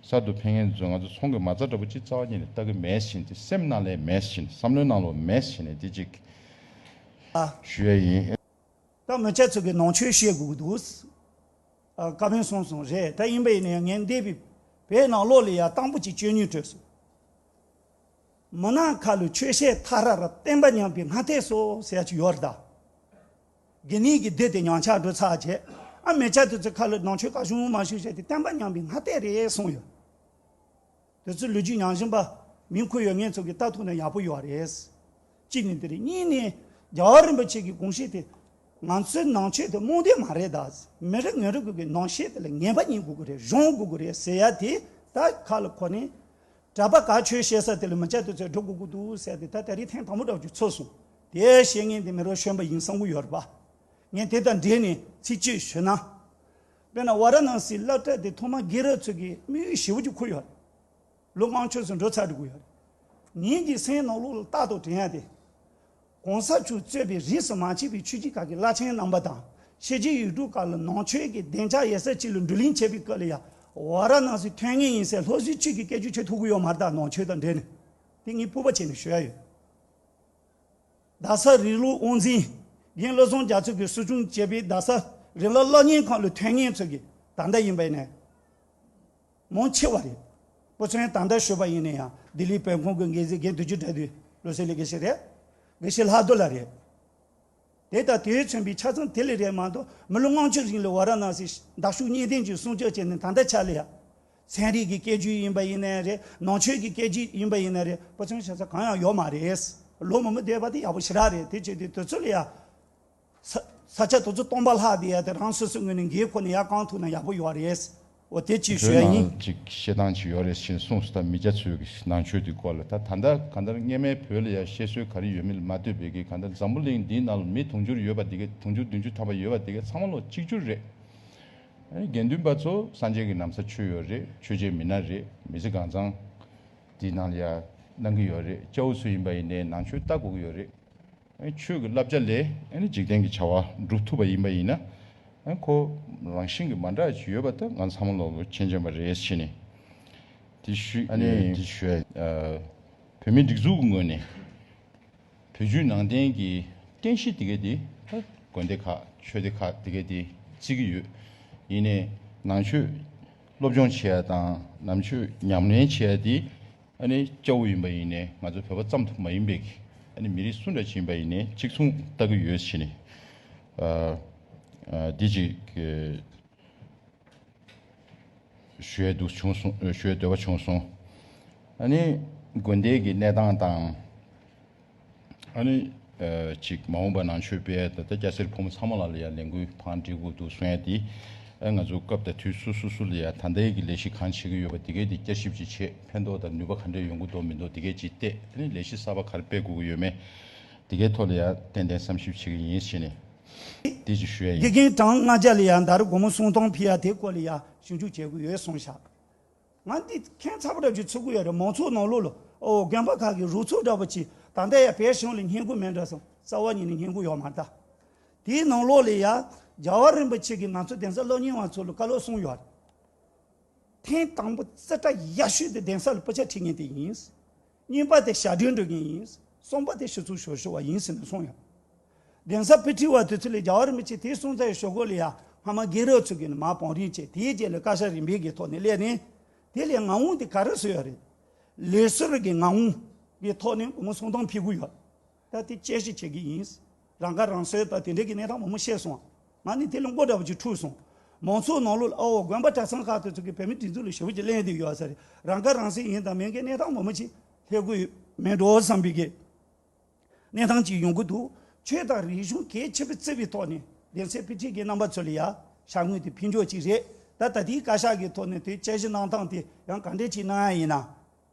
གསར་དུ་ཕེབས་མཁན་ཚོ་ང་ཚོ་ཚོང་གི་མ་རྩ་འདྲ་པོ་ཅིག་རྩ་བ་ཉིད་ནས་ལྟ་གི་མེད་བཞིན་དེ་སེམས་ནང་ལ་མེད་བཞིན་བསམ་བློའི་ནང་ལ་མེད་བཞིན་ནས་དེ་ཅིག་ཨ་ཞུ་ཡ་ཡིན། ད་མི་སྐྱ་ཚོ་གི་ནང་ཆོས་བཤད་དགོས་ཀྱི་འདུག་ཨ་བཀའ་བོན་གསུངས་སོང་རེད། ད་ཡིན་པ་ཡིན་ན་ཡང་ངས་འདས་པའི་བོད་ནང་ལོགས་ལ་ཡ་དང་པོ་ཅིག་བཅོས་ཉུལ་སྤྲོད་སོང་། མི་ནག་ཁ་ལུ་ཆོས་བཤད་ཐ་ར་ར་བསྟན་པ་ཉམས་པའི་སྔ་ལྟས་སོ་ཟེར་ཡ་ཅིག་ཡོད་རེད་ད། དགེ་འདུན་གྱི་སྡེ་དེ་ཉམས་ཆག་འགྲོ་ཚར་རྗེས་ཨ་མི་སྐྱ་དེ་ཚོའི་ཁ་ལུ་ནང་ཆོས་ག་བྱུང་མ་བྱུང་བཤད་དེ་བསྟན་པ་ཉམས་པའི་སྔ་ལྟས་རེད་གསུངས་ཡོད། དེ་ཚོའི་ལོ་རྒྱུས་ཉམས་བཞིན་པ་མིང་ཁུར་ཡོད་མཁན་ཚོ་གིས་ལྟ་ཐུབ་ན་ཡག་པོ་ཡོད་རེད། གཅིག་ནི་དེ་རེད། གཉིས་ནི་རྒྱལ་བ་རིན་པོ་ཆེ་གི་དགོངས་གཞི་དེ་ང་ཚོའི་ནང་ཆོས་དེ་རྨོངས་དད་མ་རེད་ད། མི་རེ་ངོ་རེ་གི་ནང་ཤེས་དེ་ལ་ངེས་པ་རྙེད་དགོས་ཀྱི་རེད། སྦྱོང་དགོས་ཀྱི་རེད་ཟེར་ཡ་དེ་ད་ཁ་ལ་གོ་ནས། གྲྭ་པ་ག་ཆོས་བཤད་ས་དེ་ལ་མི་སྐྱ་དེ་ཚོས་འགྲོ་དགོས་ཀྱི་འདུག་ཟེར་ཏེ་ད་ད་རེས་ཐེངས་དང་པོ་འདྲ་བོ་ཅིག་ཚོར་སོང་། དེ་བཤད་མཁན་དེ་མི་རབས་གཞོན་པ་ཡིན་བསམ་གྱི་ཡོད་རེད་པ། ངས་དེ་དང་འབྲེལ་ནས་ཚིག་གཅིག་ཞུས་ན། དཔེར་ན་ཝཱ་ར་ཎ་སིའི་སློབ་གྲྭ་དེ་ཐོག་མར་དགེ་རབ་ཚོ་གིས་དམིགས་ཡུལ་ཞེ་པོ་ཅིག་འཁུར་ཡོད་རེད། ལོ་ལྔ་བཅུ་ཙམ་འགྲོ་ཚར་འགྲོ་གི་ཡོད་རེད། ངེད་ཀྱི་སེམས་ནང་ལོགས་ལ་རྟག་ཏུ་དྲན་ཡ་དེ། གོང་ས་མཆོག་གཙོས་པའི་རིས་སུ་མ་ཆད་པའི་ཆོས་བརྒྱུད་ཁག་གི་བླ་ཆེན་རྣམ་པ་དང་ཕྱི་རྒྱལ་ཡུལ་གྲུ་ཁག་ལ་ནང་ཆོས་ཀྱི་བདེ་འཇགས་ཡོད་ས་ཅིག་ལ་བགྲོ་གླེང་བྱེད་པའི་སྐབས་ལ་ཡང་ཝཱ་ར་ཎ་སི་ཐོན་ངེས་ཡིན་ཟེར་སློབ་གསོའི་ཆོས་ཀྱི་སྐད་ཆ་བྱེད་ཐུབ་ཀྱི་ཡོད་མ་རེད་ད། ནང་ཆོས་དང་འབྲེལ་ནས་དེ་ངས་སྤོབས་པ་བྱས་ནས་ཞུ་ཡ་ཡོད། རྡ་ས་རིང་ལུགས་དབང་འཛིན་རྒན་བློ་བཟང་རྒྱ་མཚོ་གིས་གསོ་སྐྱོང་བྱས་པའི་རྡ་ས་རིང་ལུགས་སློབ་གཉེར་ཁང་ལ་ཐོན་མཁན་ཚོ་གིས་ད་ལྟ་ཡིན་པ་ཡིན་ནའི་མང་ཆེ་བ་རེད། སྤུ་ཚོན་ད་ལྟ་ཞུས་པ་ཡིན་ན་ཡང་ལྡི་ལི་བོད་ཁང་གི་འགན་འཛིན་རྒན་དུས་རྒྱུན་དགྲ་འདུལ་བློ་གསལ་ལགས་དགེ་བཤེས་རེད། དགེ་བཤེས་ལྷག་རྡོར་ལགས་རེད། དེ་དང་དེས་མཚོན་པའི་ཆ་ཚང་དེ་ལས་རེད་མ་གཏོགས་མི་ལོ་ལྔ་བཅུ་རིང་ལ་ཝཱ་ར་ཎ་སིའི་མདའ་ཤུགས་གཉིས་ལྡན་གྱི་སྲུང་སྐྱོབ་བྱས་ནས་ད་ལྟ་ཆ་ལ་ཡ། ཚན་རིག་གི་སྐད་ཆ་ཡིན་པ་ཡིན་ནའི་རེད། ནང་ཆོས་ཀྱི་སྐད་ཆ་ཡིན་པ་ཡིན་ནའི་རེད། སྤུ་ཚོན་ཆ་ཚང་གང་ཡང་ཡོད་མ་རེད། ལོ་མང་པོ་བསྡད་པ་དེ་ཡག་པོ་ཞེ་དྲག་རེད། དེ་བྱས་དུས་དུས་ཚོད་ལ་ཡ། ས་ས་ཆ་དེ་ཚོ་སྟོང་པ་ལྷག་བསྡད་ཡ་དེ་རང་སོ་སོའི་ངོས་ནས་འགན་ཁུར་ནས་ཡར་བསྐང་ཐུབ་ན་ཡག་པོ་ཡོད་རེད། འོ་དེ་ཅིག་ཞུ་ཡ་ཡིན། བོད་ནང་ཅིག་བཤད་སྟངས་ཅིག་ཡོད་རེད་ཅེས་གསུངས་སོང་། ད་མི་སྐྱ་ཚོའི་ནང་ཆོས་དེ་སྐོར་ལ་ད་ད་ལྟ་གང་ལྟར་སྔས་མའི་བོད་ལ་ཡ་བཤད་སྲོལ་ག་རེ་ཡོད་མེད་ལ་མ་ལྟོས་པའི་གི་གང་ལྟར་འཛམ་བུ་གླིང་འདིའི་ནང་ལ་མི་དུང་ཕྱུར་ཡོད་པ་དེ་ག་དུང་ཕྱུར་བདུན་ཅུ་ཐམ་པ་ཡོད་པ་དེ་ག་ཚང་མ་ལོ་གཅིག་གྱུར་རེད། ཨ་ནི་དགེ་འདུན་པ་ཚོ་སངས་རྒྱས་ཀྱི་ན་བཟའ་མཆོད་ཡོད་རེད། མཆོད་མཇལ་མི་སྣ་རེད། མི་ཚེ་གང་ཚང་འདིའི་ནང་ལ་ཡ་གནང་གི་ཡོད་རེད། སྐྱ་བོ་ཚོ་ཡིན་པ་ཡིན་ནའི་ནང་ཆོས་ལྟ་དགོས་ཀྱི་ཡོད་རེད། ཨ་ནི་ཆོས་ཀྱི་བསླབ་བྱ་ལས་ཨ་ནི་འཇིག་རྟེན་གྱི་བྱ་བ་སྒྲུབ་ཐུབ་པ་ཡིན་པ་ཡིན་ན། ཨ་ནི་ཁོ་རང་བཞིན་གྱིས་མ་འདྲ་ཞིག་ཡོད་པ་ད་ང་ཚང་མ་ལོག་ལོ་མཁྱེན་མཁྱེན་པ་རེད་ཤེས་ནས། དེ་ཞུ་ཨ་ནི་དེ་ཞུ་ཡ། ཨ་བོད་མིའི་སྒྲིག་འཛུགས་ཀྱི་ངོས་ནས་བོད་བརྒྱུད་ནང་བསྟན་གྱི་རྟེན་གཞི་དེ་ག་དེ་ད་དགོན་སྡེ་ཁག་ཆོས་སྡེ་ཁག་དེ་ག་དེ་བརྩི་གི་ཡོད། ཡིན་ནའི་ནང་ཆོས་སློབ་སྦྱོང་བྱེད་ཡ་དང་ནང་ཆོས་ཉམས་ལེན་བྱེད་ཡ་དེ། ཨ་ནི་སྐྱ་བོ་ཡིན་པ་ཡིན་ནའི་ང་ཚོ་བོད་པ་ཙམ་དུ་མ་ཡིན་པའི་གི་ཨ་ནི་མི་རིགས་སུ་འདྲ་ཅིག་ཡིན་པ་ཡིན་ནའི་གཅིག་མཚུངས་ལྟ་གི་ཡོད་ཟེར་ནས། ཨ་ཨ་འདི་ཅིག་གི་ཞུ་ཡས་འདུག་བྱུང་སོང་། ཞུ་ཡས་འདོད་པ་བྱུང་སོང་། ཨ་ནི་དགོན་སྡེ་གི་གནས་སྟངས་དང་། ཨ་ནི་ཨ་ཅིག་མ་འོངས་པ་ནང་ཆོས་སྤེལ་ཡ་ད་ལྟ་སྐྱ་སེར་ཕོ་མོ་ཚང་མ་ལ་ལ་ཡ་ལས་འགུལ་བང་སྒྲིག་དགོས་འདུག་གསུང་ཡ་དེ། ཨ་ང་ཚོ་སྐབས་དང་དུས་སུ་སུ་སུ་ལ་ཡང་ད་ལྟའི་གི་ལས་གཞི་གང་བྱེད་ཀྱི་ཡོད་པ་དེ་གའི་དེ་བསྐྱར་ཞིབ་ཅིག་བྱེད། ཕན་ཐོགས་དང་ནུས་པ་ག་འདྲས་ཡོང་གི་འདུག་མི་འདུག་དེ་གའི་ཅིག་བལྟས། ཨ་ནི་ལས་གཞི་གསར་པ་ག་རེ་སྤེལ་དགོས་ཀྱི་ཡོད་མེད་དེ་གའི་ཐོག་ལ་ཡང་ཏན་ཏན་བསམ་ཞིབ་བྱེད་ཀྱི་ཡིན་ཟེར་ནས་དེ་ཅིག་ཞུ་ཡ་ཡིན། དགེ་རྒན་གྲངས་ལྔ་བརྒྱ་ལ་ཡང་ད་རུང་སྒོར་མོ་སུམ་སྟོང་ཕུལ་ཡ་དེ་སྐོར་ལ་ཡང་ཞིབ་འཇུག་བྱེད་དགོས་ཡོད་གསུངས་བཞག་ང་འདི་ཁྱད་མཚར་པོ་འདྲ་ཅིག་ཚོར་གྱི་ཡོད་རེད། མང་ཚོགས་ནང་ལོགས་ལ་ཨོ་དགོན་པ་ཁག་གི་རོགས་ཚོགས་འདྲ་པོ་ཅིག་ད་ལྟ་ཡང་བོད་གཞུང་ལ་སྙན་སྐུལ་མེད་འགྲོ་སོང་། རྩ་བ་ཉིད་ནས་སྙན་སྐུལ་ཡོད་མ་རེད་ད། དེའི་ནང་ལོགས་ལ་ཡང་རྒྱལ་བ་རིན་པོ་ཆེ་གིས་ང་ཚོ་གདན་ས་སློབ་གཉེར་བ་ཚོ་ལ་བཀའ་སློབ་གསུངས་ཡོད་རེད། ཐེངས་དང་པོ་རྩེ་གྲ་ཡག་ཤོས་དེ་གདན་ས་ལ་སྤུས་ཆ་ཁྲིད་མཁན་དེ་ཡིན། གཉིས་པ་དེ་ཞབས་འདྲེན་འགྲོ་མཁན་ཡིན། གསུམ་པ་དེ་ཞུ་ཚོགས་ཞུ་ཞུ་བ་ཡིན་ཟེར་ནས་གསུངས་ཡོད། གདན་ས་དཔེ་ཁྲིད་པ་དེ་ཚོ་ལས་རྒྱལ་བ་རིན་པོ་ཆེ་དེ་གསུངས་ཚར་ཞོར་གོ་ལ་ཡ་སྔ་མ་དགེ་རོགས་ཚོ་གིས་ནི་མར་བང་རིམ་བྱས། དེའི་རྗེས་ལ་བཀའ་ཤག་རིམ་པས་ཀྱི་ཐོག་ནས་སླེབས་ནས། དེ་ལས་ང་འོང་དེ་ག་རེ་བཟོས་ཡོད་རེད། ལས་ཟུར་གྱི་ང་འོང་གི་ཐོག་ནས་སྒོར་མོ་སུམ་སྟོང་ཕུལ་གྱི་ཡོད། ད་དེ་དཔྱད་ཞིབ་བྱེད་ཀྱི་ཡིན། རང་ཁ་རང་གསོའི་ད་དེ་འདྲའི་གི་གནས་སྟངས་མང་པོ་བཤད་སོང་། ང་ནི་དེ་ལ་མགོ་འདྲ་པོ་ཅིག་འཁྲུགས་སོང་། མང་ཚོགས་ནང་ལོགས་ལ་ཨོ་དགོན་པ་གྲྭ་ཚང་ཁག་དེ་ཚོ་གི་བོད་མི་སྒྲིག་འཛུགས་ལ་ཞེ་པོ་ཅིག་གླེང་བསྡད་ཡོད་ས་རེད། རང་ཁ་རང་གསོ་ཡིན་དང་མིན་གྱི་གནས་སྟངས་མང་པོ་ཅིག་སླེབས་ཀྱི་མེད་འགྲོ་བསམ་པའི་གི་གནས་སྟངས་ཅིག་ཡོང་གི་འདུག་ཆོས་དང་རིག་གཞུང་གལ་ཆེན་པོ་བརྩི་བའི་ཐོག་ནས་གདན་སའི་དཔེ་ཁྲིད་ཀྱི་རྣམ་པ་ཚོ་ལ་ཡ་ཞལ་ངོས་དེ་ཕུལ་འཇོག་ཅིག་རེད། ད་ད་ལྟའི་བཀའ་ཤག་གི་ཐོག་ནས་དེ་དཔྱད་གཞི་གནང་སྟངས་དེ་ཡང་ག་འདྲས་ཅིག་གནང་ཡ་ཡིན་ན།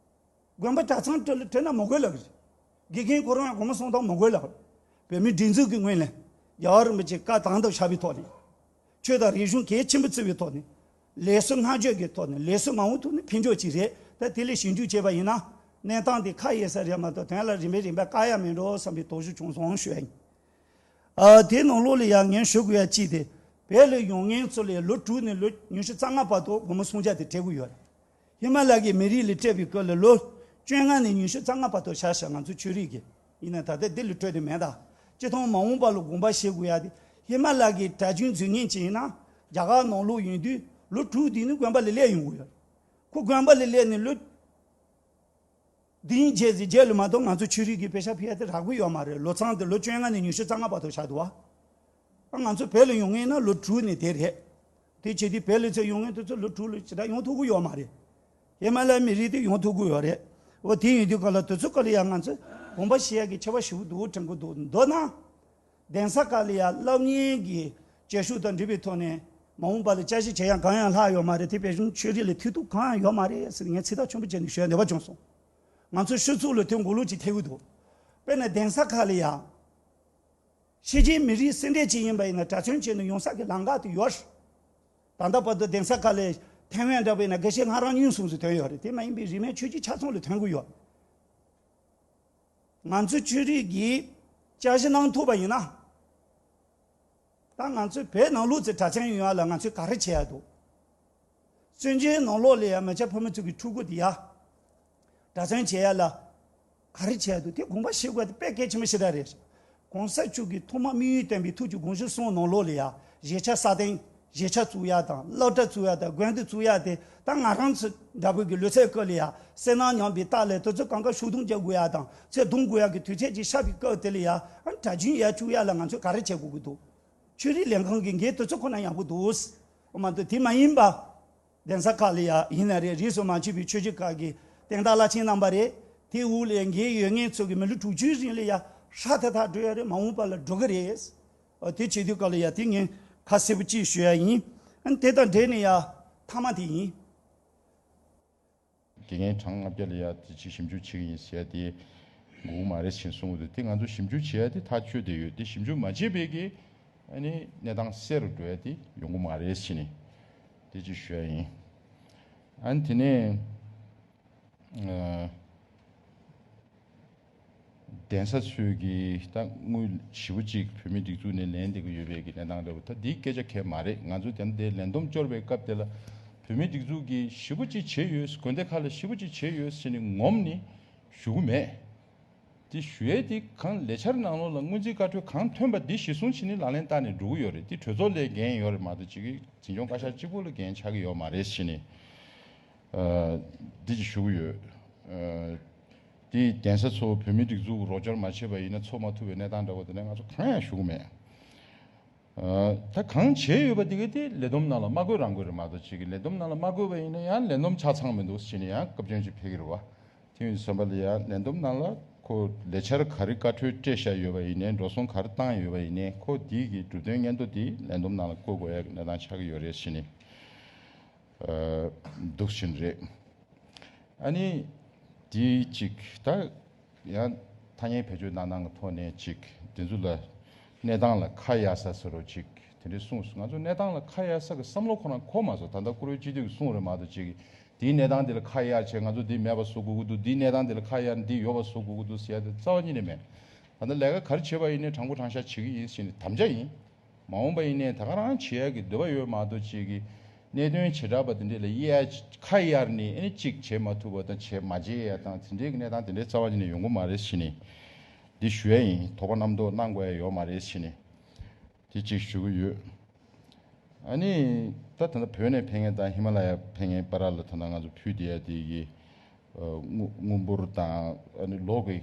དགོན་པ་གྲྭ་ཚང་སྤྲོད་ལ་སྤྲོད་ན་མི་དགོས་ལབ་ཀྱི་རེད། དགེ་རྒན་ཁོ་རང་ཡང་སྒོར་མོ་སུམ་སྟོང་མི་དགོས་ལབ་ཀྱི་རེད། བོད་མིའི་སྒྲིག་འཛུགས་ཀྱི་ངོས་ནས་རྒྱལ་བ་རིན་པོ་ཆེ་བཀའ་དང་དུ་བཞག་པའི་ཐོག་ནས། ཆོས་དང་རིག་གཞུང་གལ་ཆེན་པོ་བརྩི་བའི་ཐོག་ནས། ལས་སུ་བསྔགས་བརྗོད་ཀྱི་ཐོག་ནས། ལས་སུ་མ་འོངས་ཐོག་ནས་ཕན་ཕྱོགས་ཅིག་རེད། ད་དེ་ལས་ཞིབ་འཇུག་བྱས་པ་ཡིན་ན། གནས་སྟངས་དེ་ཁ་གཡར་ས་རེད་མ་གཏོགས་དོན་ལ་རིམ་པས་རིམ་པས་བཀག་ཡ་མིན་འགྲོ་བསམ་པའི་དོགས་གཞི་བྱུང་སོང་ཞུ་ཡ་ཡིན། ཨ་དེའི་ནང་ལོགས་ལ་ཡང་ངས་ཞུ་དགོས་ཡ་གཅིག་དེ། བོད་ལ་ཡོང་མཁན་ཚོ་ལས་ལོ་དྲུག་ནས་ལོ་ཉི་ཤུ་རྩ་ལྔ་བར་དུ་སྒོར་མོ་སུམ་བརྒྱ་དེ་སྤྲད་ཀྱི་ཡོད་རེད། ཧི་མ་ལ་གི་མི་རིགས་ལ་སྤྲད་པའི་སྐབས་ལ་ལོ་བཅོ་ལྔ་ནས་ཉི་ཤུ་རྩ་ལྔ་བར་དུ་བཞག་བཞག་ང་ཚོ་ཆོས་རིག་གི། ཡིན་ན་ད་ལྟ་འདི་ལ་སྤྲོད་དེ་མེད་ད། སྤྱི་ཐོག་མ་འོངས་པ་ལ་དགོངས་པ་བཞེས་དགོས་ཡ་དེ། ཧི་མ་ལ་གི་གྲྭ་རྒྱུན་འཛུལ་མཁན་ཅིག་ཡིན་ན། རྒྱ་གར་ནང་ལོགས་ཡོང་དུས་ལོ་དྲུག་དེ་ནི་དགོན་པ་ལ་སླེབས་ཡོང་གི་ཡོད། ཁོ་དགོན་པ་ལ་སླེབས་ནས་ལོ་འདིའི་རྗེས་ཟིན་རྗེས་ལ་མ་གཏོགས་ང་ཚོ་ཆོས་རིག་གི་པེ་ཤ་ཕུལ་ཡ་དེ་རག་གི་ཡོད་མ་རེད། ལོ་ཚང་དེ་ལོ་བཅོ་ལྔ་ནས་ཉི་ཤུ་རྩ་ལྔ་བར་དུ་བཞག་འདུག་བ། ང་ཚོ་བོད་ལ་ཡོང་མཁན་ན་ལོ་དྲུག་ནས་དེ་རེད། དེ་བྱེད་དུས་བོད་ལ་ཚུར་ཡོང་མཁན་དེ་ཚོ་ལོ་དྲུག་ལ་ཇི་ལྟར་ཡོང་ཐུབ་ཀྱི་ཡོད་མ་རེད། ཧི་མ་ལ་ཡའི་མི་རིགས་དེ་ཡོང་ཐུབ་ཀྱི་ཡོད་རེད། འོ་དེ་ཡིན་དུས་ག་ལ་དེ་ཚོ་ག་ལ་ཡང་ང་ཚོ་དགོངས་པ་བཞེས་ཡ་གི་ཆེ་བ་ཞེ་པོ་འདུག་དྲན་གྱི་འདུག་མདོར་ན། གདན་ས་ཁག་ལ་ཡང་སློབ་གཉེར་གྱི་བྱེད་ཤུགས་དང་འབྲེལ་བའི་ཐོག་ནས་མ་འོངས་པ་ལ་དཔྱད་ཞིབ་བྱེད་ཡ་གང་ཡང་ལྷག་ཡོད་མ་རེད། དེ་བོད་གཞུང་ཆོས་རིག་ལ་ཐེ་གཏོགས་གང་ཡང་ཡོད་མ་རེད་ཟེར་ངས་ཚིག་ཐག་ཆོད་པོ་བྱས་ནས་ཞུ་ཡ་འདོད་པ་བྱུང་སོང་། ང་ཚོ་སྤྱི་ཚོགས་ལ་དེ་མགོ་ལོག་ཅིག་ཐེབས་ཀྱི་འདུག་དཔེར་ན་གདན་ས་ཁག་ལ་ཡང་། ཕྱི་རྒྱལ་མི་རིགས་སུ་འདྲ་ཅིག་ཡིན་པ་ཡིན་ན་གྲྭ་བཙུན་བྱས་ནས་ཡོང་ས་ཀྱི་ལམ་ཁ་དེ་ཡོད། ད་ལྟ་བར་དུ་གདན་ས་ཁག་ལ་ཐེ་ཝན་འདྲ་པོ་ཡིན་ན་དགེ་བཤེས་ལྷ་རམས་གཉིས་གསུམ་ཙམ་ཐོན་ཡོད་རེད། དེ་མ་ཡིན་པའི་རིས་མེད་ཆོས་བརྒྱུད་ཆ་ཚང་ལ་ཐོན་གྱི་ཡོད། ང་ཚོ་ཆོས་རིག་གིས་དཔྱད་གཞི་གནང་ཐུབ་པ་ཡིན་ན། ད་ང་ཚོས་བོད་ནང་ལོགས་ཀྱི་གྲྭ་བཙུན་ཡོང་ཡ་ལ་ང་ཚོས་ག་རེ་བྱེད་ཡ་འདུག་བཙན་བྱོལ་ནང་ལོགས་ལ་ཡ་མི་སྐྱ་ཕོ་མོ་ཚོ་གི་ཕྲུ་གུ་དེ་ཡ། གྲྭ་བཙུན་བྱེད་ཡ་ལ་ག་རེ་བྱེད་ཡ་འདུག་དེ་དགོངས་པ་བཞེས་དགོས་དེ་དཔེ་གལ་ཆེན་པོ་ཞེ་དྲག་རེད། གོང་ས་མཆོག་གིས་ཐོག་མ་དམིགས་ཡུལ་བསྟན་པའི་ཐུགས་ཀྱི་དགོངས་གཞི་གསུམ་ནང་ལོགས་ལ་ཡ་གཞིས་ཆགས་སྲ་བརྟན། གཞིས་ཆགས་བཙུགས་ཡ་དང་སློབ་གྲྭ་བཙུགས་ཡ་དང་དགོན་སྡེ་བཙུགས་ཡ་དེ་ད་ང་རང་ཚོ་འདྲ་པོ་གི་ལོ་ཚད་སྐབས་ལ་ཡ་སེམས་ནང་མཉམ་པའི་རྟགས་ལས་དེ་ཚོ་གང་ག་ཤུགས་རྡུང་རྒྱག་དགོས་ཡ་དང་ཚེ་རྡུང་དགོས་ཡ་གི་དུས་ཚོད་ཅིག་ཤར་བའི་སྐབས་དེ་ལ་ཡ་ཨ་གྲྭ་རྒྱུན་ཡར་བཅུག་ཡ་ལ་ང་ཚོས་ག་རེ་བྱེད་དགོས་ཀྱི་འདུག་ཆོས་རིག་ལས་ཁང་གི་འགན་དེ་ཚོ་ཁོ་ན་ཡག་པོ་འདུག་མ་གཏོགས་དེ་མ་ཡིན་པ། གདན་ས་ཁག་ལ་ཡ་ཡིན་ན་རེད། རིས་སུ་མ་ཆད་པའི་ཆོས་བརྒྱུད་ཁག་གི་བསྟན་བདག་བླ་ཆེན་རྣམ་པ་རེད། དེའི་འོག་ལ་འགན་ཡོད་མཁན་ཚོ་གི་མི་ལོ་དྲུག་ཅུའི་རིང་ལ་ཡ་ཧྲ་ཐག་ཐག་འགྲོ་ཡ་རེད། མ་འོངས་པ་ལ་འགྲོ་གི་རེད། ཨ་དེ་བྱེད་དུས་སྐབས་ལ་ཡ་དེ་ངས་ཁ་གསལ་པོ་གཅིག་ཞུ་ཡ་ཡིན། ཨ་དེ་དང་འབྲེལ་ནས་ཡ་མཐའ་མ་དེ་ཡིན། དགེ་རྒན་གྲངས་ལྔ་བརྒྱ་ལ་ཡ་དེ་ཅིག་ཞིབ་འཇུག་བྱེད་ཀྱི་ཡིན་ཟེར་ཡ་དེ་དགོས་ཀྱི་མ་རེད་ཟེར་གསུངས་འདུག་དེ་ང་ཚོ་ཞིབ་འཇུག་བྱེད་ཡ་དེ་ཐག་ཆོད་དེ་ཡོད། དེ་ཞིབ་འཇུག་མ་བྱས་པའི་གི་ཨ་ནི་གནས་སྟངས་གསལ་རུ་འགྲོ་ཡ་དེ་ཡོང་གི་མ་རེད་ཟེར་ནས་དེ་ཅིག་ཞུ་ཡ་ཡིན། ཨ་ནི་དེ་ནས་ཨ་གདན་ས་ཚོས་ཀྱི་ད་དངུལ་ཞེ་པོ་ཅིག་བོད་མིའི་སྒྲིག་འཛུགས་ནས་ལེན་བསྡད་ཀྱི་ཡོད་པའི་གི་གནས་སྟངས་འདྲ་པོ་ད་འདིའི་སྐད་ཆ་གང་ཡང་མ་རེད། ང་ཚོ་དེ་འདྲའི་ལས་བསྡོམས་སྐྱོར་བའི་སྐབས་དེ་ལ་བོད་མིའི་སྒྲིག་འཛུགས་ཀྱིས་ཞེ་པོ་ཅིག་བྱས་ཡོད། དགོན་སྡེ་ཁག་ལ་ཞེ་པོ་ཅིག་བྱས་ཡོད་ཟེར་ནས་ངོམ་ནས་ཞུ་གི་མེད། དེ་ཞུ་ཡས་དེ་གང་ལས་འཆར་ནང་ལོགས་ལ་སྔོན་རྩིས་བཀའ་འཁྲོལ་གང་ཐོན་པ་འདི་གཞི་བཟུང་བྱས་ནས་ལག་ལེན་བསྟར་ནས་འགྲོ་གི་ཡོད་རེད། དེ་གྲོས་ཚོགས་ལ་འགན་ཡོད་རེད་མ་གཏོགས་ཅིག་གི་འཛིན་སྐྱོང་བཀའ་ཤག་གཅིག་པོ་ལ་འགན་ཆགས་ཀྱི་ཡོད་མ་རེད་ཟེར་ནས་ཨ་འདི་ཅིག་ཞུ་གི་ཡོད། ཨ་དེ་གདན་ས་ཚོ་བོད་མིའི་སྒྲིག་འཛུགས་རོགས་སྐྱོར་མ་བྱས་པ་ཡིན་ན་འཚོགས་མ་ཐུབ་པའི་གནས་སྟངས་འདྲ་པོ་དེ་ནས་ང་ཚོ་གང་ཡང་ཞུ་གི་མེད། ཨ་ད་གང་བྱས་ཡོད་པ་དེ་ག་དེ་ལས་བསྡོམས་ནང་ལ་མ་བཀོད་རང་བཀོད་རེད་མ་གཏོགས་ཅིག་གི་ལས་བསྡོམས་ནང་ལ་མ་བཀོད་པ་ཡིན་ན་ཡང་ལས་བསྡོམས་ཆ་ཚང་མི་འདུག་ཟེར་ནས་ཡང་སྐབས་བཅོལ་ཅིག་ཕེབས་ཀྱི་རེད་བ། ཁྱོད་བསམ་པ་ལ་ཡང་ལས་བསྡོམས་ནང་ལ་ཁོ་ལས་འཆར་ག་རེ་བཀའ་འཁྲོལ་སྤྲད་བཞག་ཡོད་པ་ཡིན་ནའི་འགྲོ་སོང་ག་རེ་བཏང་ཡོད་པ་ཡིན་ནའི་ཁོ་དེའི་གི་གྲུབ་དོན་སྙན་ཐོ་དེ་ལས་བསྡོམས་ནང་ལ་བཀོད་དགོས་ཡ་གི་གནས་སྟངས་ཆགས་ཀྱི་ཡོད་རེད་ཟེར་ནས་འདུག་བཞིན་རེད། ཨ་ནི་དེ་གཅིག་ད་ཡང་ཐ་སྙད་བེད་སྤྱོད་གནང་སྟངས་ཀྱི་ཐོག་ནས་གཅིག་དེ་ཚོ་ལ་གནས་སྟངས་ལ་ཁ་གཡར་ས་ཟེར་རོ་གཅིག་དེ་འདྲའི་གསུངས་སོང་། ང་ཚོ་གནས་སྟངས་ལ་ཁ་གཡར་ས་གི་བསམ་བློ་ཁོ་རང་འཁོར་མ་སོང་། ད་ལྟ་བཀུར་འོས་སྤྱི་འཐུས་ཀྱིས་གསུངས་རེད་མ་གཏོགས་གཅིག་དེའི་གནས་སྟངས་དེ་ལ་ཁ་གཡར་བྱས་ང་ཚོ་དེ་མེད་པ་བཟོ་དགོས་ཀྱི་འདུག་དེའི་གནས་སྟངས་དེ་ལ་ཁ་གཡར་ནས་འདི་ཡོད་པ་བཟོ་དགོས་ཀྱི་འདུག་ཟེར་ཡ་དེ་རྩ་བ་ཉིད་ནས་མེད། ད་ལྟ་ལས་ཀ་ག་རེ་བྱེད་པ་ཡིན་ནའི་དྲང་པོ་དྲང་བཞག་བྱེད་ཀྱི་ཡིན་ཟེར་ནས་དམ་བཅའ་ཡིན། མ་འོངས་པ་ཡིན་ནའི་ད་ག་རང་བྱེད་ཡ་གི་འདོད་པ་ཡོད་མ་གཏོགས་ཅིག་གི་གནད་དོན་བྱེ་བྲག་པ་དེ་འདྲས་ལ་གཡར་ཁ་གཡར་ནས་ཨ་ནི་གཅིག་བྱེད་མ་ཐུབ་པ་དང་བྱེད་མ་བྱེད་ཡ་དང་དེ་འདྲའི་གི་གནས་སྟངས་དེ་འདྲའི་རྩ་བ་ཉིད་ནས་ཡོང་གི་མ་རེད་ཟེར་ནས་འདི་ཞུ་ཡ་ཡིན། དོགས་པ་རྣམ་རྟོག་གནང་དགོས་ཡ་ཡོད་མ་རེད་ཟེར་ནས་དེ་གཅིག་ཞུ་གི་ཡོད། ཨ་ནི་ད་ད་ལྟ་བོད་ནས་ཕེབས་མཁན་དང་ཧི་མ་ལ་ཡ་ཕེབས་མཁན་བར་ལ་ད་ལྟ་ང་ཚོ་ཕུལ་བསྡད་ཡ་དེ་གི་སྔོན་འབུར་དང་ལོ་གི་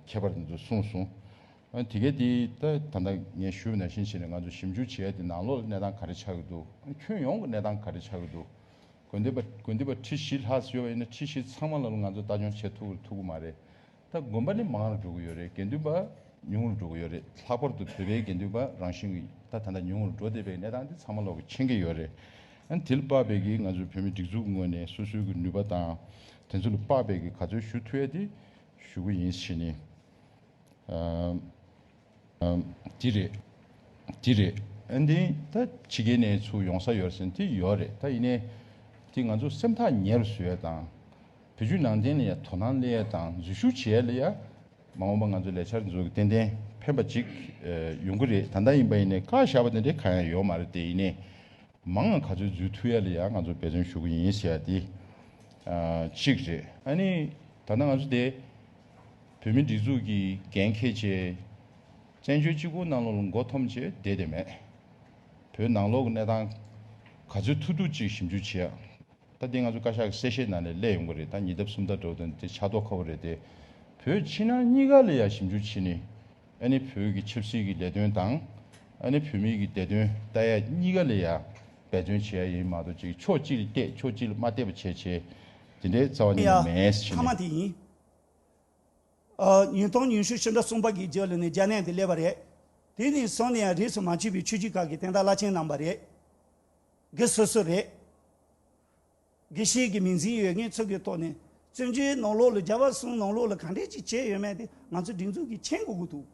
ཁྱད་པར་དེ་ཚོ་གསུངས་སོང་། དེ་གས་དེ་ད་ད་ལྟ་ངས་ཞུས་པ་ནང་བཞིན་བྱས་ནས་ང་ཚོ་ཞིབ་འཇུག་བྱས་ཏེ་ནང་ལོགས་ལ་གནས་སྟངས་ག་རེ་ཆགས་ཀྱི་འདུག་ཁྱོན་ཡོངས་ཀྱི་གནས་སྟངས་ག་རེ་ཆགས་ཀྱི་འདུག་དགོན་སྡེ་པ་དགོན་སྡེ་པ་ཁྲི་བཞི་ལྷག་ཡོད་པ་ཡིན་ན་ཁྲི་བཞི་ཚང་མ་ལ་ང་ཚོ་ལྟ་སྐྱོང་བྱེད་ཐུབ་ཐུབ་ཀྱི་མ་རེད། ད་དགོན་པ་ནི་མང་རུ་འགྲོ་གི་ཡོད་རེད། དགེ་འདུན་པ་ཉུང་རུ་འགྲོ་གི་ཡོད་རེད། ལྷག་པར་དུ་བོད་པའི་དགེ་འདུན་པ་རང་བཞིན་གྱི་ད་ད་ལྟ་ཉུང་རུ་འགྲོ་བསྡད་པའི་གནས་སྟངས་འདི་ཚང་མ་ལོག་གི་མཁྱེན་གྱི་ཡོད་རེད། ཨ་ནི་དེ་ལ་དཔག་པའི་གི་ང་ཚོའི་བོད་མི་སྒྲིག་འཛུགས་ངོས་ནས་སོ་སོའི་གི་ནུས་པ་དང་དེ་ཚོ་ལ་དཔག་པའི་གི་ག་ཚོད་ཞུ་ཐུབ་ཡ་དེ་ཞུ་གི་ཡིན་ཟེར་ནས། ཨ་ཨ་དེ་རེད། དེ་རེད། ཨ་འདི་ད་ཕྱི་རྒྱལ་ནས་ཚུར་ཡོང་ས་ཡོད་ཟེར་ན་དེ་ཡོད་རེད། ད་ཡིན་ནའི་དེ་ང་ཚོ་སེམས་ཐག་ཉེ་རུ་བཟོ་ཡ་དང་། བོད་བརྒྱུད་ནང་བསྟན་ལ་ཡ་དོ་སྣང་སླེབས་ཡ་དང་འཛུལ་ཞུགས་བྱེད་ཡ་ལ་ཡ། མ་འོངས་པ་ང་ཚོའི་ལས་འཆར་འཛུགས་ཏན་ཏན་ཕན་པ་ཅིག་ཡོང་གི་རེད། ད་ལྟ་ཡིན་པ་ཡིན་ནའི་བཀའ་བཞག་པ་དེ་འདྲའི་གང་ཡང་ཡོད་མ་རེད་དེ། ཡིན་ནའི་མང་ང་ག་ཚོད་འཛུལ་ཐུབ་ཡ་ལ་ཡང་ང་ཚོ་འབད་བརྩོན་ཞུ་གི་ཡིན་ཟེར་ཡ་དེ་གཅིག་རེད། ཨ་ནི་ད་ལྟ་ང་ཚོ་དེ་བོད་མི་སྒྲིག་འཛུགས་ཀྱི་འགན་འཁྱེར་བྱས་བཙན་བྱོལ་སྤྱི་ཁོག་ནང་ལོགས་ལ་མགོ་འཐོམས་བྱས་བསྡད་དེ་མེད། བོད་ནང་ལོགས་ཀྱི་གནས་སྟངས་ག་ཚོད་ཐུབ་ཐུབ་ཅིག་ཞིབ་འཇུག་བྱེད་ཡ། ད་འདི་ང་ཚོ་བཀའ་ཤག་གི་གསལ་བཤད་ནང་ནས་སླེབས་ཡོང་གི་རེད། ད་ཉིས་ལྡབ་སུམ་ལྡབ་འགྲོ་དོན་དེ་ཆགས་མདོག་ཁ་པོ་རེད་དེ། བོད་ཕྱི་ནང་གཉིས་ཀ་ལ་ཡང་ཞིབ་འཇུག་བྱས་ནས་ཨ་ནི་བོད་ཀྱི་ཆབ་སྲིད་ཀྱི་ལས་དོན་དང་ཨ་ནི་བོད་མིའི་གི་བདེ་དོན་ལྟ་ཡ་གཉིས་ཀ་ལ་ཡང་འབད་བརྩོན་བྱེད་ཡ་ཡིན་མ་གཏོགས་ཅིག་ཕྱོགས་གཅིག་ལ་བལྟས་ཕྱོགས་གཅིག་ལ་མ་བལྟས་པ་བྱས་བྱས་དེ་འདྲའི་རྩ་བ་ཉིད་ནས་མེད་ཟེར་ནས། ཐ་མ་དེ་ཡིན། ཨ་ཉིས་སྟོང་ཉི་ཤུ་ཕྱི་ཟླ་གསུམ་པ་གི་རྗེས་ལ་ནས་རྒྱ་ནད་དེ་སླེབས་པ་རེད། དེ་ནས་བཟུང་ནས་ཡང་རིས་སུ་མ་ཆད་པའི་ཆོས་བརྒྱུད་ཁག་གི་བསྟན་བདག་བླ་ཆེན་རྣམ་པ་རེད། དགེ་སོ་སོ་རེད། དགེ་བཤེས་ཀྱི་མིང་འཛིན་ཡོད་མཁན་ཚོ་གི་ཐོག་ནས་བཙན་བྱོལ་ནང་ལོགས་ལ་རྒྱལ་བ་གསུམ་ནང་ལོགས་ལ་ག་འདྲས་ཅིག་བྱས་ཡོད་མེད་དེ་ང་ཚོ་སྒྲིག་འཛུགས་ཀྱིས་མཁྱེན་དགོས་ཀྱི་འདུག་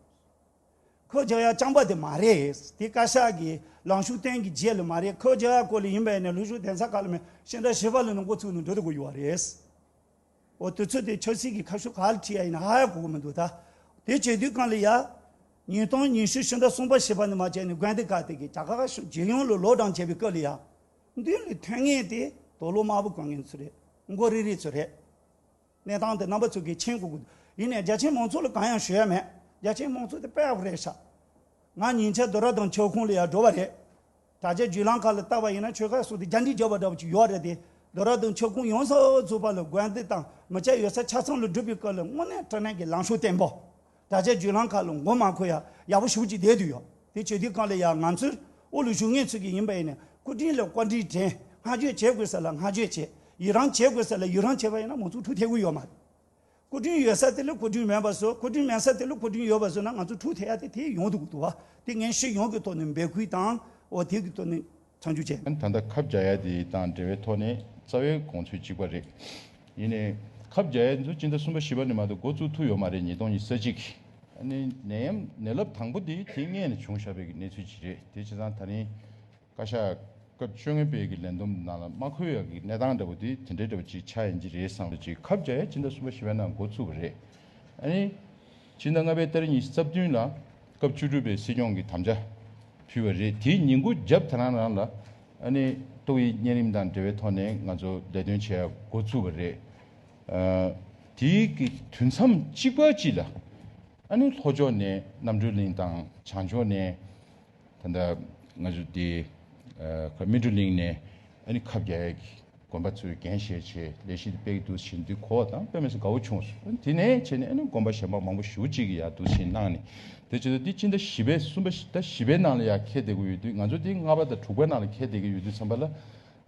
ཁོ་རྒྱག་ཡ་རྐྱང་པ་དེ་མ་རེད། དེ་བཀའ་ཤག་གི་ལངས་ཕྱོགས་བསྟན་གྱི་རྗེས་ལ་མ་རེད། ཁོ་རྒྱག་ཡ་སྐོར་ལ་ཡིན་པ་ཡིན་ན་ལྷོ་ཕྱོགས་གདན་ས་ཁག་ལ་མེད་ཕྱི་ཟླ་བཞི་པ་ལ་ནང་འགོ་ཚུགས་ནས་འགྲོ་དགོས་ཀྱི་ཡོད་རེད། འོ་དུས་ཚོད་དེ་ཆབ་སྲིད་ཀྱི་ཁ་ཕྱོགས་ག་ལ་ཁྲིད་ཡ་ཡིན་ན་ཧ་ཡ་གོ་གི་མི་འདུག་ད་དེ་བྱེད་དུས་གང་ལ་ཡ། ཉིས་སྟོང་ཉི་ཤུ་ཕྱི་ཟླ་གསུམ་པ་བཞི་པ་ནས་མ་བྱས་ནས་དགོན་སྡེ་ཁག་དེ་གི་རྒྱ་གར་གཞུང་རྒྱལ་ཡོངས་ལ་ལོག་ཌའོན་བྱས་པའི་སྐབས་ལ་ཡ། མདུན་ལ་ཐོན་མཁན་དེ་དུག་ལོག་དམར་པོ་གོན་མཁན་ཚོ་རེད། མགོ་རིལ་རིལ་ཚོ་རེད། གནས་སྟངས་དེ་རྣམ་པ་ཚོ་གིས་མཁྱེན་དགོས་ཀྱི་འདུག་ཡིན་ནའི་རྒྱ་ཆེ་མང་ཚོགས་ལ་གང་ཡང་ཞུ་ཡ་མེད། རྒྱ་ཆེ་མང་ཚོགས་དེ་དཔེ་ཡག་པོ་རེད་ཤག་ང་ཉིན་ཆད་རྡོ་ར་དང་ཆོས་ཁོངས་ལ་ཡ་འགྲོ་བ་རེད། དྲ་རྒྱ་བརྒྱུད་ལམ་ཁག་ལ་བལྟ་བ་ཡིན་ན་ཆོལ་ཁ་སོགས་དེ་རྒྱ་འདྲེ་རྒྱབ་པ་འདྲ་པོ་ཅིག་ཡོད་རེད་དེ། རྡོ་ར་དང་ཆོས་ཁོངས་ཡོངས་སུ་རྫོགས་པ་ལ་དགོན་སྡེ་དང་མི་སྐྱ་ཡོད་ས་ཆ་ཚང་ལ་སྒྲུབ་པའི་སྐབས་ལ་དངོས་གནས་དྲང་གནས་ཀྱི་ལངས་ཕྱོགས་བརྟན་པོ། དྲ་རྒྱ་བརྒྱུད་ལམ་ཁག་ལ་མགོ་མ་འཁོར་ཡ་ཡག་པོ་ཞེ་པོ་ཅིག་བསྡད་འདུག་ཡོད། དེ་བྱེད་དུས་གང་ལ་ཡ་ང་ཚོས་དབུ་ལ་བཞུགས་མཁན་ཚོ་གིས་ཡིན་པ་ཡིན་ན་སྐུ་དྲིན་ལ་བཀའ་དྲིན་དྲན། བསྔགས་བརྗོད་བྱེད་དགོས་ས་ལ་བསྔགས་བརྗོད་བྱེད། ཡི་རང་བྱེད་དགོས་ས་ལ་ཡི་རང་བྱེད་པ་ཡིན་ན་མང་ཚོགས་འཁྲུག་ཐེབས་ཀྱི་ཡོད་མ་རེད། སྐུ་དྲིན་ཡོད་ས་དེ་ལ་སྐུ་དྲིན་མེད་པ་བཟོ། སྐུ་དྲིན་མེད་ས་དེ་ལ་སྐུ་དྲིན་ཡོད་པ་བཟོ་ན་ང་ཚོ་འཁྲུག་ཐེབས་ཡ་དེ་དེ་ཡོང་འདུག་འདུག་བ། དེ་ངས་སྤྱི་ཡོངས་ཀྱི་ཐོག་ནས་འབོད་སྐུལ་དང་འོ་དེ་གི་ཐོག་ནས་མཚམས་འཇོག་བྱས། ད་ལྟ་ཁབ་རྒྱག་ཡ་དེ་དང་འབྲེལ་བའི་ཐོག་ནས་རྩ་བའི་དགོངས་ཚུལ་གཅིག་པ་རེད། ཡིན་ནའི་ཁབ་རྒྱག་ཡ་དེ་ཚོ་སྤྱི་ཟླ་གསུམ་པ་བཞི་པ་ནས་མ་གཏོགས་འགོ་བཙུགས་ཐུབ་ཡོད་མ་རེད། ཉིས་སྟོང་ཉི་ཤུ་རྩ་གཅིག་ཨ་ནི་ནད་ཡམས་ནད་རླབས་དང་པོ་དེ་དེ་སྔས་ནས་བྱུང་བཞག་པའི་གནས་ཚུལ་ཅིག་རེད། དེ་བྱས་ཙང་ད་རིང་བཀའ་ཤག་སྐབས་བཅོ་ལྔ་པའི་གི་ལས་བསྡོམས་ནང་ལ་མ་འཁོད་ཡག་གི་གནས་སྟངས་འདྲ་པོ་དེ་དེ་འདྲའི་འདྲ་པོ་ཅིག་ཆགས་ཡིན་གྱི་རེད་བསམ་པ་ཅིག་ཁབ་རྒྱག་ཡ་ཕྱི་ཟླ་གསུམ་པ་བཞི་པའི་ནང་འགོ་ཚུགས་པ་རེད། ཨ་ནི་ཕྱི་ཟླ་ལྔ་པའི་ཏ་རིག་ཉི་ཤུ་རྩ་བདུན་ལ་སྐབས་བཅུ་དྲུག་པའི་སྲིད་སྐྱོང་གི་དམ་བཅའ་ཕུལ་བ་རེད། དེའི་ཉིན་གུང་རྒྱབ་དེ་རང་རང་ལ་ཨ་ནི་ཏོག་དབྱིབས་གཉན་རིམས་དང་འབྲེལ་བའི་ཐོག་ནས་ང་ཚོ་ལས་དོན་བྱེད་ཡ་འགོ་ཚུགས་པ་རེད། ཨ་དེའི་གི་དུས་མཚམས་གཅིག་པ་གཅིག་ལ་ཨ་ནི་ལྷོ་ཕྱོགས་ནས་རྣམ་གྲོལ་གླིང་དང་བྱང་ཕྱོགས་ནས། ད་ལྟ་ང་ཚོ་དེ་ཨ་སྨིན་གྲོལ་གླིང་ནས་ཨ་ནི་ཁབ་རྒྱག་ཡ་གི་དགོན་པ་ཚོའི་འགན་བཞེས་བྱས་ལས་གཞི་དེ་སྤེལ་གྱི་འདུག་ཟེར་དུས་གོ་བ་དང་དཔེ་མི་སྲིད་དགའ་བོ་བྱུང་སོང་། དེ་ནས་བྱས་ནས་ཨ་ནི་དགོན་པ་གཞན་པ་མང་པོ་ཞེ་པོ་ཅིག་གིས་ཡར་འདུག་སེ་གནང་ནས་དེ་བྱས་ཙང་འདི་ཕྱི་ཟླ་བཞི་པའི་གསུམ་པ་ཟླ་བཞི་པའི་ནང་ལ་ཡར་འཁེལ་བསྡད་ཀྱི་ཡོད་དུས་ང་ཚོ་འདི་ལྔ་པ་དང་དྲུག་པའི་ནང་ལ་འཁེལ་བསྡད་ཀྱི་ཡོད་དུས་ཙམ་པ་ལ།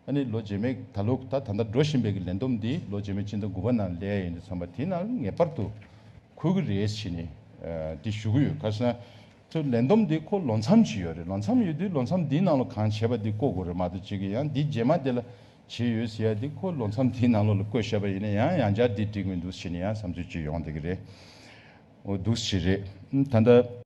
ཨ་ནི་ལོ་རྗེས་མའི་ད་ལོ་ད་ད་ལྟ་འགྲོ་བཞིན་པའི་གི་ལས་བསྡོམས་འདི་ལོ་རྗེས་མའི་སྤྱི་ཟླ་དགུ་པ་ནང་སླེབས་ཡ་ཡིན་དུས་ཙམ་པ་དེའི་ནང་ལ་ངེས་པར་དུ་འཁོད་ཀྱི་རེད་ཟེར་ནས་འདི་ཞུ་གི་ཡོད། ག་ཟེར་ན་ཚུར་ལས་བསྡོམས་འདི་ཁོ་ལོ་མཚམས་ཅིག་ཡོད་རེད། ལོ་མཚམས་ཡོད་དུས་ལོ་མཚམས་འདིའི་ནང་ལ་གང་བྱས་པ་འདི་བཀོད་དགོས་རེད་མ་གཏོགས་ཅིག་གི་ཡང་འདི་རྗེས་མ་དེ་ལ་བྱས་ཡོད་ཟེར་ཡ་འདི་ཁོ་ལོ་མཚམས་འདིའི་ནང་ལོགས་ལ་བཀོད་བཞག་པ་ཡིན་ན་ཡང་ཡང་བསྐྱར་འདི་འགྲིག་མི་འདུག་ཟེར་ནས་ཡང་བསམ་ཚུལ་ཅིག་ཡོང་བསྡད་ཀྱི་རེད། འོ་འདུག་ཟེར་རེད། ད་ལྟ་